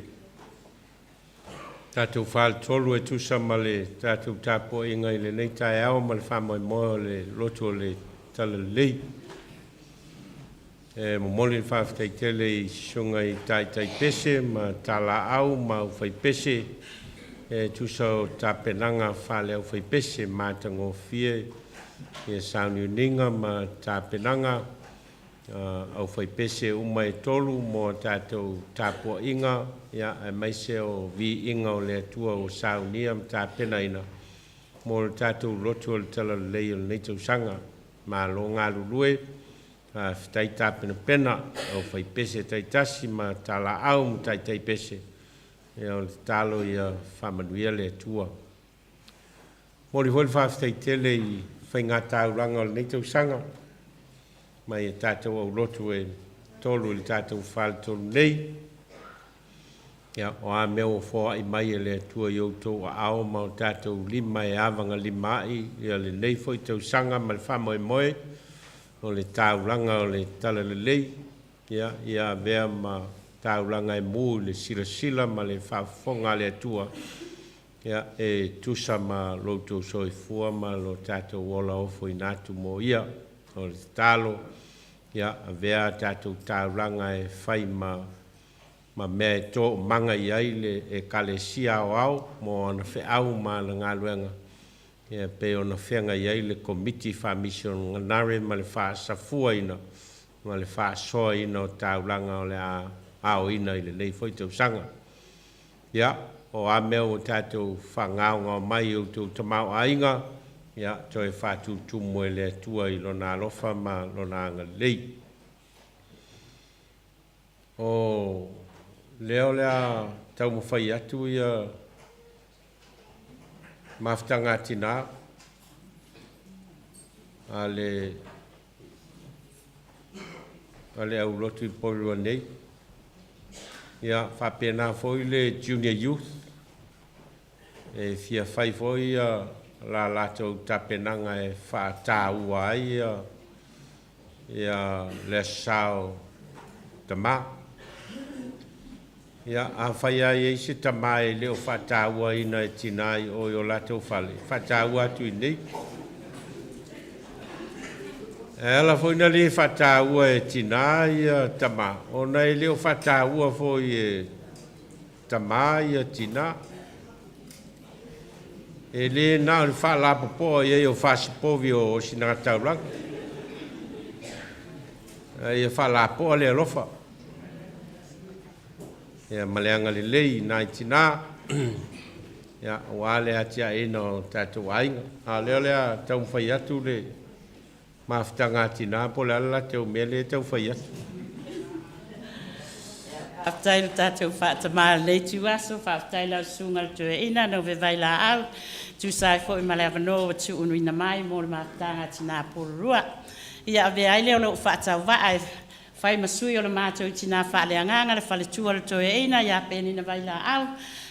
tatou faletolu e tusa ma le tatou tapuaiga i lenei taeao ma le faamoemoe o le lotu o le Talalelei. E momoli le faafetai tele i susuga i taitai pese ma talaau ma aufaipese e tusa o tapenaga faale-aufaipese matagofie ia sauniuniga ma tapenaga aufaipese uma e tolu mo tatou tapuaiga, ia, aemaise o viiga o le Atua ua saunia ma tapenaina mo le tatou lotu o le Talalelei o lenei tausaga. Malo galulue, faafetai tapenapena, aufaipese taitasi ma talaau ma taitaipese. Ia, o le tatalo ia faamanuia le Atua. Momoli foi le faafetai tele i faigataulaga o lenei tausaga mai e tatou aulotu e tolu i le tatou faletolu nei. Ia, o a mea ua foai mai e le Atua i outou aao ma o tatou lima e avagalimaai ia lenei foi tausaga ma le faamoemoe o le taulaga o le Talalelei, ia, ia avea ma taulaga e mu i le silasila ma le faafofoga a le Atua, ia, e tusa ma lo outou soifua ma lo tatou ola ofoina atu mo ia. O le tatalo, ia, avea a tatou taulaga e fai ma mea e toomaga i ai le Ekalesia aoao mo ana feau ma ana galuega, ia, pei ona feagai ai le Komiti Faamisionare ma le faasafuaina ma le faasoaina o taulaga o le a aoina i lenei foi tausaga. Ia, o a mea ua tatou faagaogao mai i outou tamaoaiga, ia, toe faatutumu e le Atua i Lona alofa ma Lona agalelei. O lea o le a taumafai atu ia mafutaga a tinā a le aulotu i Porirua nei. Ia, faapena foi le Junior Youth e fia fai foi ia la latou tapenaga e faataua ai ia le aso sa o tamā. Ia, afai lava e i ai se tamā e le o faatauaina e tinā i o i o latou fale, faataua atu i inei. E ala foi na lē faataua e tinā ia tamā, ona e le o faataua foi e tamā ia tinā. E lē na o le faalapopoa i ai o fasipovi o osinagataulaga, a ia faalapoa le alofa ia ma le agalelei i nai tinā, ia, aua le atiaeina o tatou aiga. A o lea o le a taumafai atu le mafutaga a tinā po o le a le latou mea lea e taufai atu. Faafetai i le tatou faatamā i lenei ituaso. Faafetai i lau Susuga i le Toeaina Nove Vailaau, tusa ai foi ma le avanoa ua tuuina mai mo le mafutaga a Tina Porirua. Ia avea ai lea o lou faatauvaa e fai ma sui o le matou tina faaleagaga, le faletua o le Toeaina ia Penina Vailaau,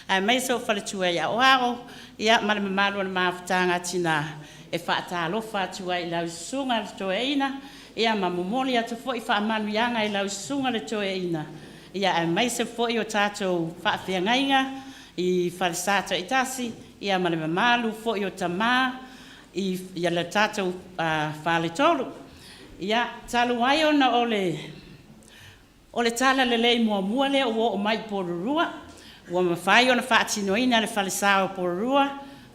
aemaise o faletua i Aoao, ia ma le mamalu o le mafutaga a tina, e faatalofa atu ai i lau Susuga i le Toeaina, ia ma momoli atu foi faamanuiaga i lau Susuga i le Toeaina, ia aemaise foi o tatou faafeagaiga i falesa taitasi, ia ma le mamalu foi o tamā i le tatou faletolu. Ia, talu ai ona o le o le Talalelei muamua lea ua oo mai i Porirua, ua mafai ona faatinoina le falesa o Porirua,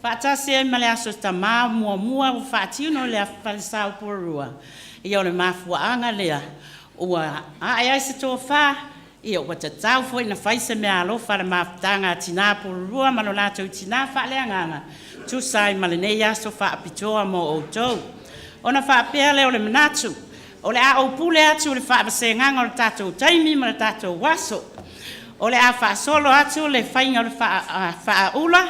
faatasi ai ma le Aso Tamā muamua ua faatino i le falesa o Porirua. Ia, o le mafuaaga lea ua ae ai se tofa, ia ua tatau foi ona fai se meaalofa a le mafutaga a Tinā Porirua ma lo latou tinā faaleagaga, tusa ai ma lenei aso faapitoa mo outou. Ona faapea lea o le manatu, o le a ou pule atu i le faavasegaga o le tatou taimi ma le tatou aso. O le a faasolo atu le faiga o le faaula,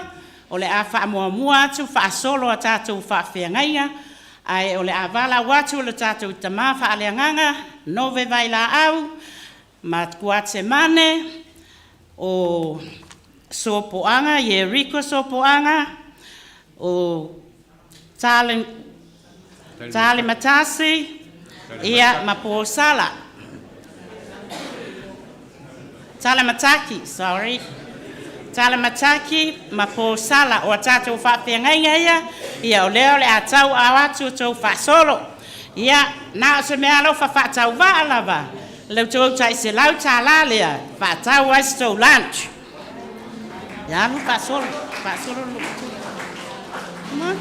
o le a faamuamua atu faasolo a tatou faafeagaiga, ae o le a valaau atu le tatou tamā faaleagaga, Nove Vailaau, ma Kuatemane, o Sopoaga, Ieriko Sopoaga, o Tale, Talematasi, ia, ma Posala. Talamataki, sorry. Talamataki ma Posala o a tatou faafeagaiga ia, ia o lea o le a tauaao atu outou faasolo. Ia, na o se meaalofa faatauvaa lava, le tou tai $100 lea, faatau ai se tou lunch. Ia alu faasolo, faasolo le loukutuli. Come on.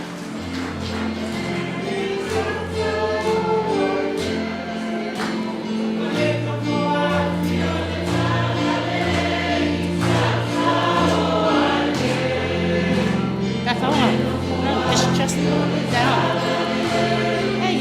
Tafaoga. No, it's just down. Hey.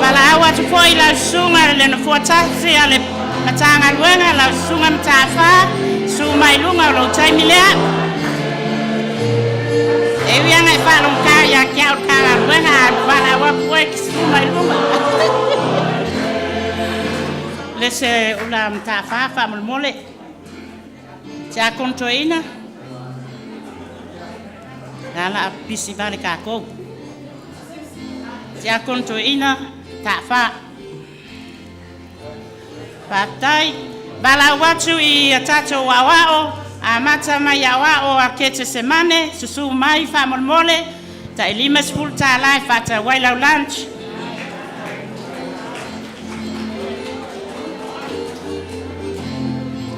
Valaau atu foi i lau susuga le nofoa tasi a le Matagaluega, lau susuga Matafā, susu mai luga o lou taimi lea. E ui aga e faalogotā ia te au le Matagaluega, a valaau atu oe e te susu mai luga. Le se ula Matafā faamolemole. Tiakono Toeaina, a la pisi vale kākou. Tiakono Toeaina, Taafā. Faafetai. Valaau atu i a tatou aoao, amata mai aoao a Ketesemane, susu mai faamolemole, tai $50 e faatau ai lau lunch.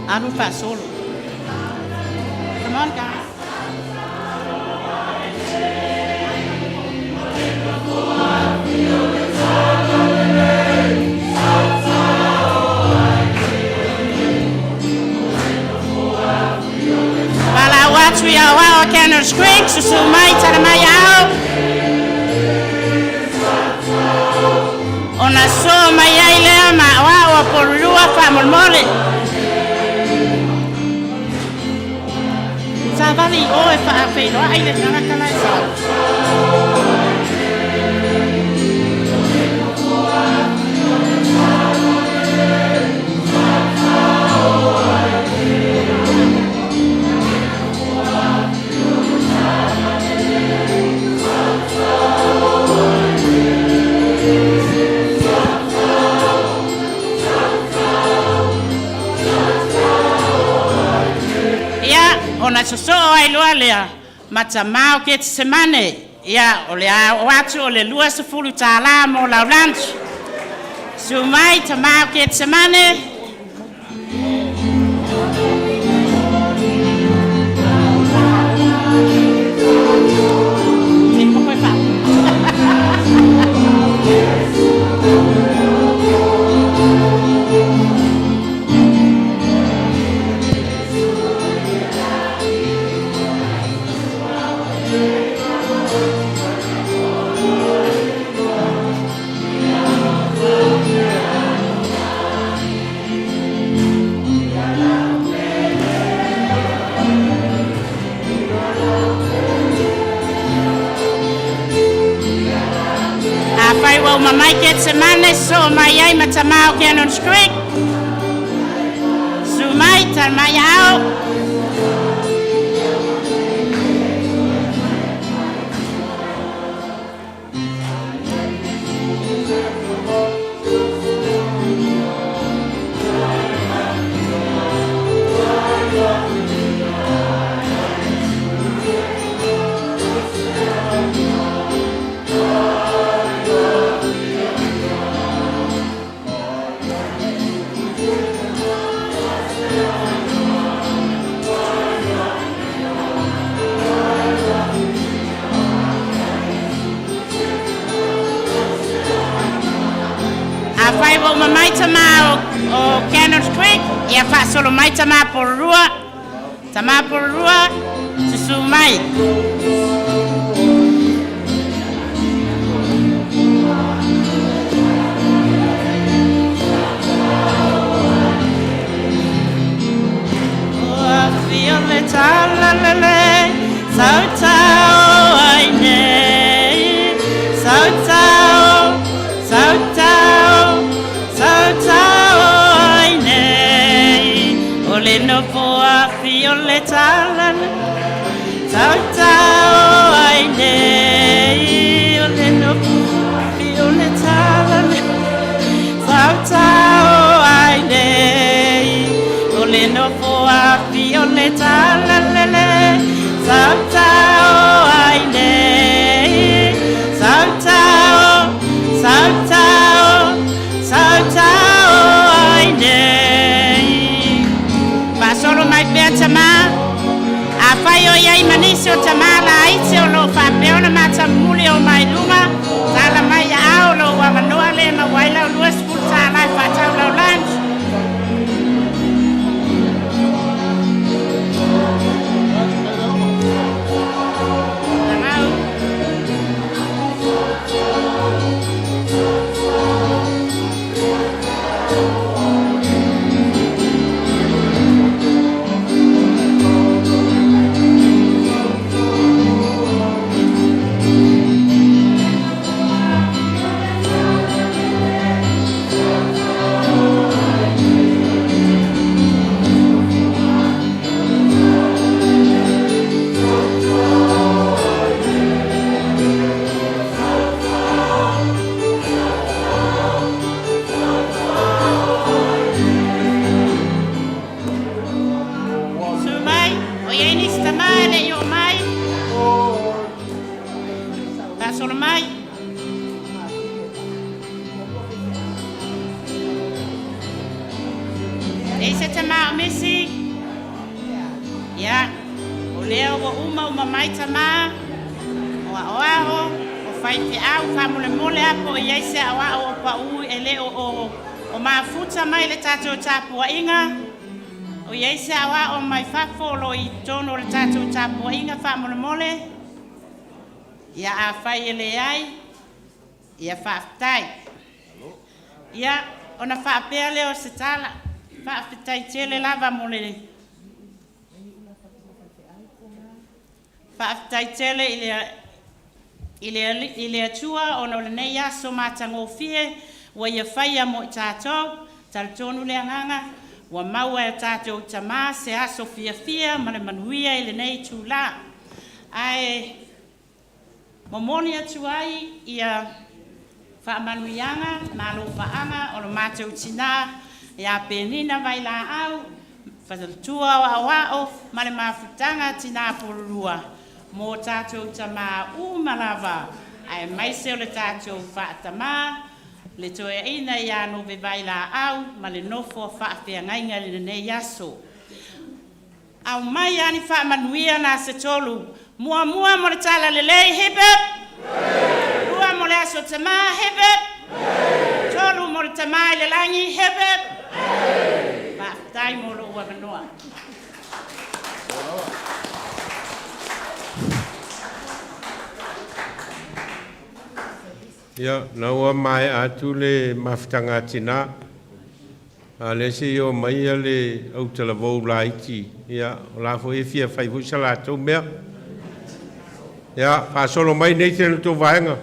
Alu faasolo. Come on, guys. Valaau atu i aoao a Cannons Creek, susu mai tala mai ao. Ona soo mai ai lea ma aoao a Polulua faamolemole. Savali i o e faafeiloai le tagata la e sau. Ia, ona sosoo ai loa lea ma tamā o Ketesemane. Ia, o le a oo atu o le $20 mo lau lunch. Susu mai tamā o Ketesemane. Afai ua uma mai Ketesemane, sosoo mai ai ma tamā o Cannons Creek. Susu mai, tala mai aao. Afai ua uma mai tamā o Cannons Creek, ia faasolo mai tamā Pololua. Tamā Pololua, susu mai. Ua afio le talalelei, tautau ai nei. le tala tautao ai nei o le nofo o le tala tautao ai nei o le nofo afi o le tala lele tautao ai nei tautao tautao tautao ai nei. Faasolo mai pea tamā. Afai o i ai ma nisi o tamā laiti o lo o faapea ona matamuli o mai luga, tala mai ia ao lou avanoa lea e maua ai lau $20 e faatau lau lunch. Lagau. Su mai, o i ai nisi tamā e le i oo mai. Faasolo mai. E i se tamā o misi? Ia, o lea ua uma uma mai tamā, o aoao, o faifeau, faamolemole lava po o i ai se aoao o paū e le o o mafuta mai le tatou tapuaiga. O i ai se aoao mai fafo o lo o i totonu o le tatou tapuaiga faamolemole? Ia, afai e leai, ia faafetai. Ia, ona faapea lea o se tala, faafetai tele lava mo le Faafetai tele i le i le i le Atua ona o lenei aso matagofie ua Ia faia mo i tatou. Talitonu le agaga ua maua e a tatou tama se aso fiafia ma le manuia i lenei itula. Ae momoli atu ai ia faamanuiaga ma alofaaga o lo matou tina ia Penina Vailaau, faletua o Aoao ma le mafutaga tina pololua mo tatou tama uma lava aemaise o le tatou faatamā le toeaina ia Nove Vailaau ma le nofo a faafeagaiga i lenei aso. Aumai a ni faamanuia na se tolu. Muamua mo le tala lelei, hip hip! Lua mo le aso tama, hip hip! Tolu mo le tama i le lagi, hip hip! Faafetai mo lou avanoa. Ia, na ua maea atu le mafutaga a tina, a o lea se i oo mai le autalavou laiti, ia, o la foi e fia fai foi sa latou mea. Ia, faasolo mai Nathan le tou vaega.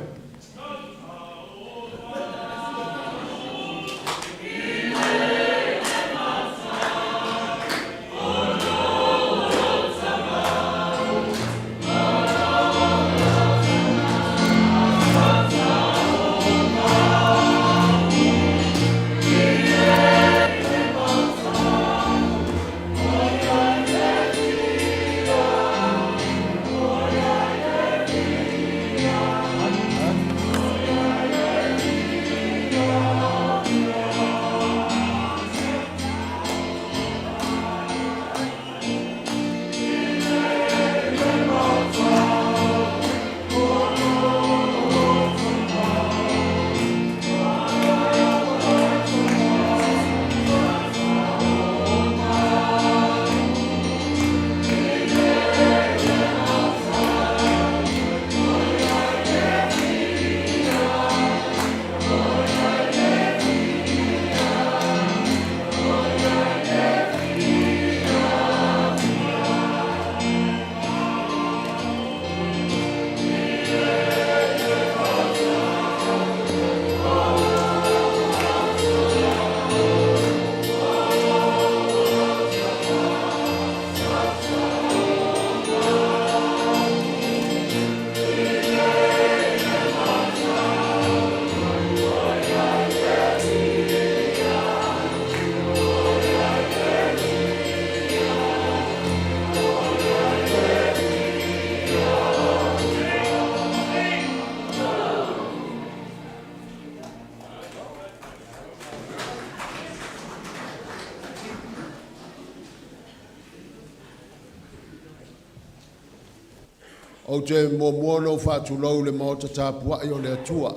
Ou te muamua ona ou faatulou i le maota tapuai o le Atua.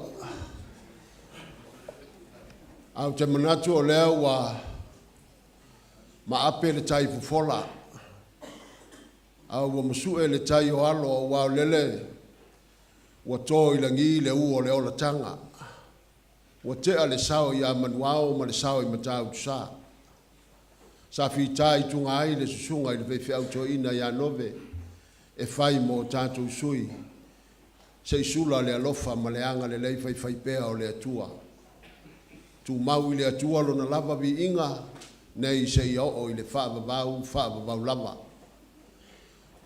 Ae ou te manatu o lea ua maape le tai fofola, a ua masue le tai o alo aua o lele ua to i lagi le ū o le olataga. Ua tea le sao ia Manuao ma le sao i Matautusa. Sa fita i tuga ai le susuga i le faifeau toeaina ia Nove e fai mo tatou sui, se i sula le alofa ma le agalelei faifaipea o le Atua. Tumau i le Atua lona lava viiga nei seia oo i le faavavau, faavavau lava.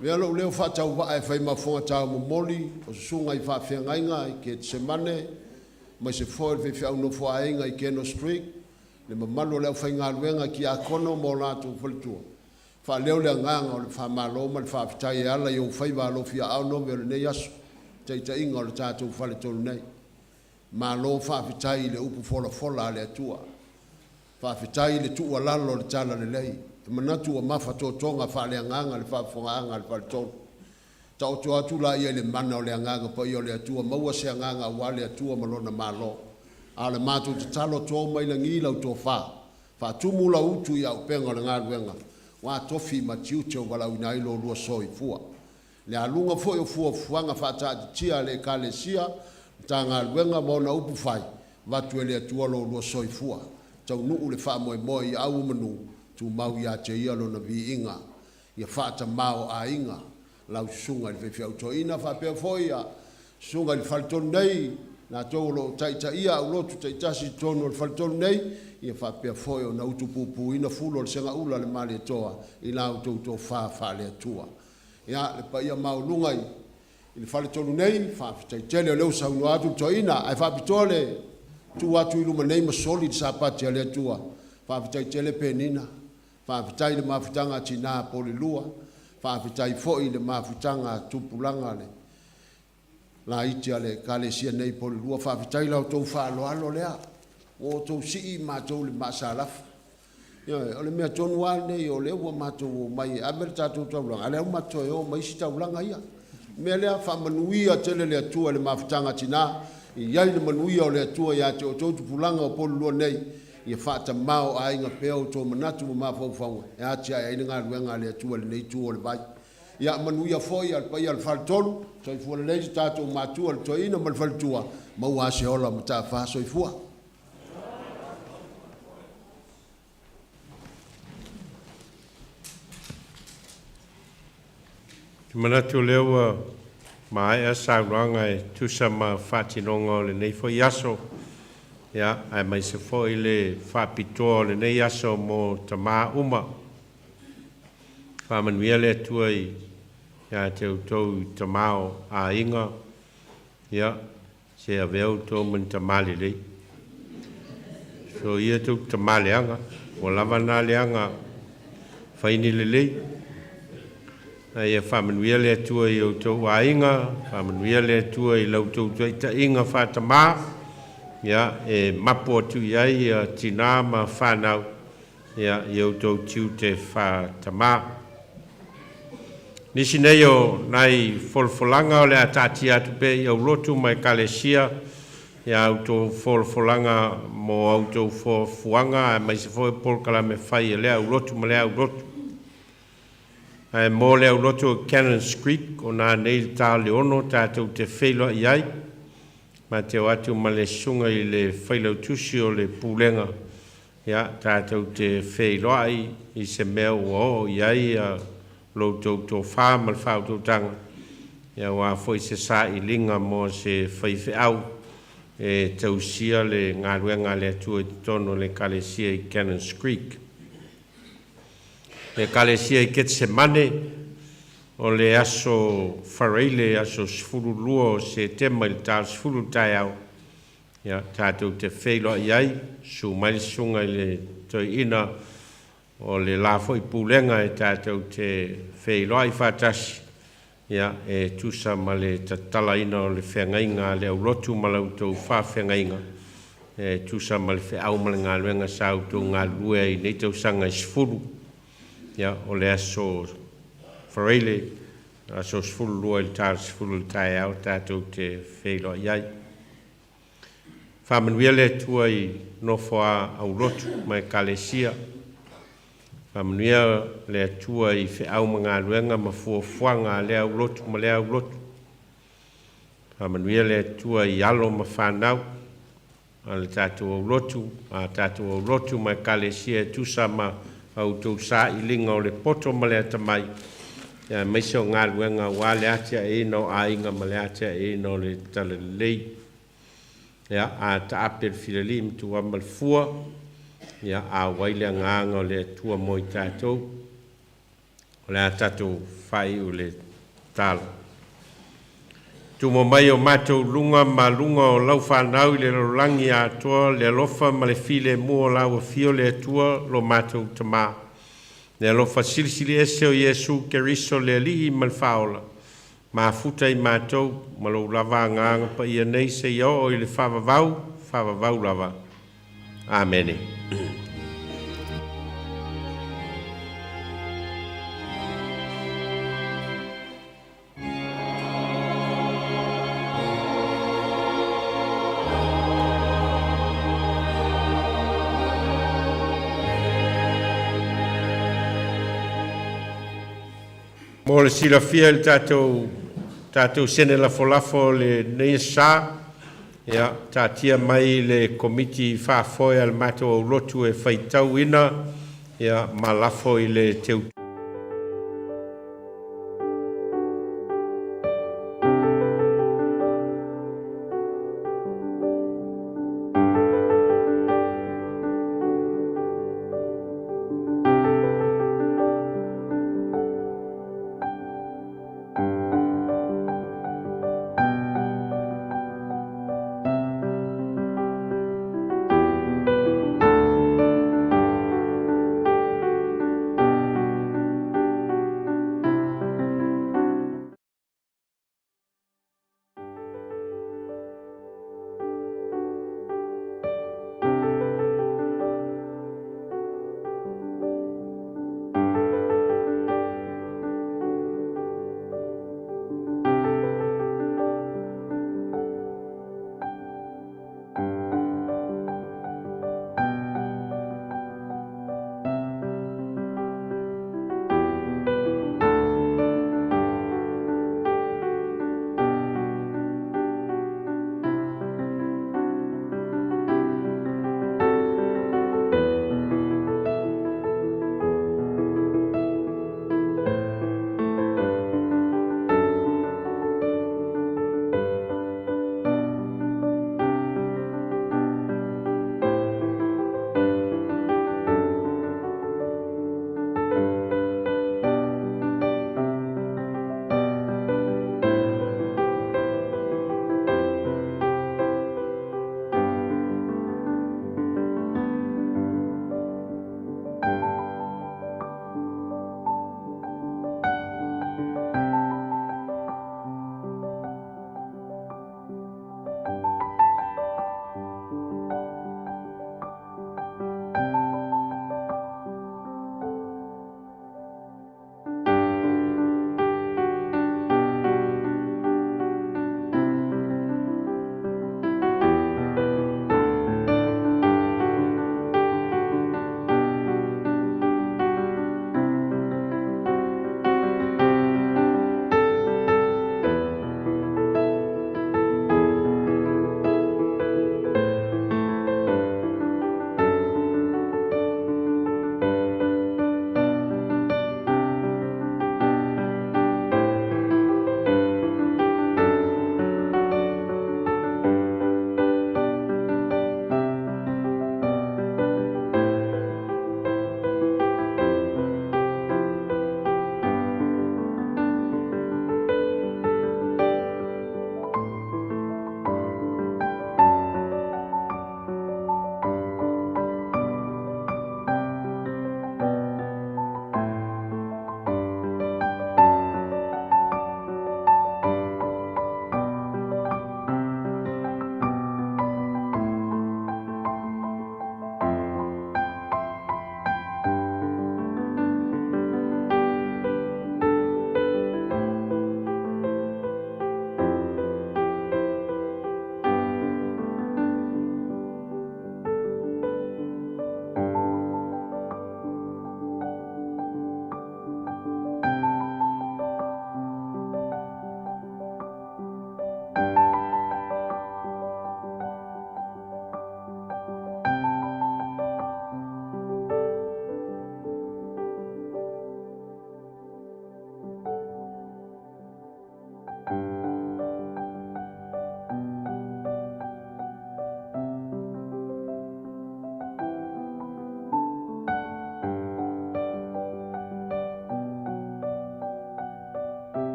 Avea lou leo faatauvaa e fai ma fofoga taumomoli o susuga i faafeagaiga i Ketisemane, aemaise foi le faifeau nofoaaiga i Keno Street, le mamalu o le aufaigaluega tiakono ma o latou faletua, faaleo le agaga o le faamalo ma le faafetai e ala i ou faiva alofiaao Nove o lenei aso, taitaiga o le tatou faletolu nei. Malo faafetai i le upu folafola a le Atua. Faafetai i le tuualalo o le talalelei. E manatu ua mafatotoga faaleagaga le faafofogaaga a le faletolu. Taoto atu laia i le mana o le Agaga Paia o le Atua, maua se agaga aua le Atua ma Lona Malo. A o le matou tatalo, to mai lagi lau tofa, faatumu lau utu i auupega o le galuega, ua tofi ma tiute ua valaauina ai lo oulua soifua. Le aluga foi o fuafuaga faataatitia a le Ekalesia, Matagaluega ma ona upu fai, avatu e le Atua lo oulua soifua, taunuu le faamoemoe i au o manu, tumau ia te Ia Lona viiga. Ia faatamāo'aiga lau susuga i le faifeau toeaina faapea foi ia susuga i le faletolu nei, latou o lo o taitaia aulotu taitasi i totonu o le faletolu nei, ia faapea foi ona utupupuina fulu o le segaula a le Malietoa i la outou tofa faale-Atua. Ia, le paia maualuga i le faletolu nei, faafetai tele o lea ua saunoa atu le toeaina, ae faapitoa le tu atu i luma nei ma soli le Sapati a le Atua. Faafetai tele Penina, faafetai i le mafutaga a tina a Polelua, faafetai foi i le mafutaga a tupulaga le laiti a le Ekalesia nei i Polelua, faafetai i la outou faaaloalo lea, ua outou sii matou i le maasalafa. Ioe, o le mea tonu lava lenei o lea ua matou omai e ave le tatou taulaga, a o lea ua matou toe o ma isi taulaga ia. O le mea lea, faamanuia tele le Atua i le mafutaga a tina, ia i ai le manuia o le Atua ia te outou tupulaga o Polelua nei, ia faatamāo'aiga pea outou manatu ma mafaufauga e atiae ai le galuega a le Atua i lenei itu o le vai. Ia manuia foi le paia o le Faletolu, soifua lelei so tatou matua le toeaina ma le faletua, maua se ola mataafa. Soifua. Ou te manatu o lea ua maea saunoaga e tusa ma faatinoga o lenei foi aso, ia, aemaise foi le faapitoa o lenei aso mo tamā uma. Faamanuia le Atua ia te outou tamā o aiga, ia, se avea outou ma ni tamā lelei. Soia tou tamā leaga, ua lava na leaga, fai ni lelei. A ia faamanuia le Atua i outou aiga, faamanuia le Atua i la outou taitaiga faatamā, ia, e mapo atu i ai ia tinā ma fanau, ia, i outou tiute faatamā. Nisi nei o nai folafolaga o le a taatia atu pea i aulotu ma ekalesia, ia outou folafolaga mo a outou fuafuaga aemaise foi o polokalame fai a lea aulotu ma lea aulotu. Ae mo le aulotu o Cannons Creek, o nanei i le ta o le 6 tatou te feiloai ai, ma te o atu ma le susuga i le failautusi o le Pulega, ia, tatou te feiloai i se mea ua oo i ai lo outou tofa ma le faautautaga, ia, aua foi se sailiga mo se faifeau e tausia le galuega a le Atua i totonu o le Ekalesia i Cannons Creek. Le Ekalesia i Ketisemane, o le aso Faraile, aso 12 o Setema i le ta o le 10 i le taeao, ia, tatou te feiloai ai, susu mai le susuga i le toeaina o le la foi pulega e tatou te feiloai faatasi, ia, e tusa ma le tatalaina o le feagaiga a le aulotu ma la outou faafeagaiga, e tusa ma le feau ma le galuega sa outou galulue ai i nei tausaga e 10, ia, o le aso Faraile. Aso 12 i le ta o le 10 i le taeao tatou te feiloai ai. Faamanuia le Atua i nofo a aulotu ma Ekalesia. Faamanuia le Atua i feau ma galuega ma fuafuaga a lea aulotu ma lea aulotu. Faamanuia le Atua i alo ma fanau a le tatou aulotu, a tatou aulotu ma Ekalesia e tusa ma a outou sailiga o le poto ma le atamai, aemaise o galuega aua le atiaeina o aiga ma le atiaeina o le talalelei. Ia, a taape le filalii ma tuama le fua, ia auai le agaga o le Atua mo i tatou. O le a tatou faaiu le talo. Tumo mai o matou luga ma luga o lau fanau i le lalolagi atoa le alofa ma le filemu o lau afio le Atua lo matou Tamā. Le alofa silisili ese o Iesu Keriso le Alii ma le Faaola, mafuta i matou ma lou lava agaga paia nei seia oo i le faavavau, faavavau lava. Amene. Mo le silafia i le tatou sene lafolafo o lenei sa, ia, taatia mai le Komiti Faafoe a le matou aulotu e faitauina, ia, ma lafo i le teu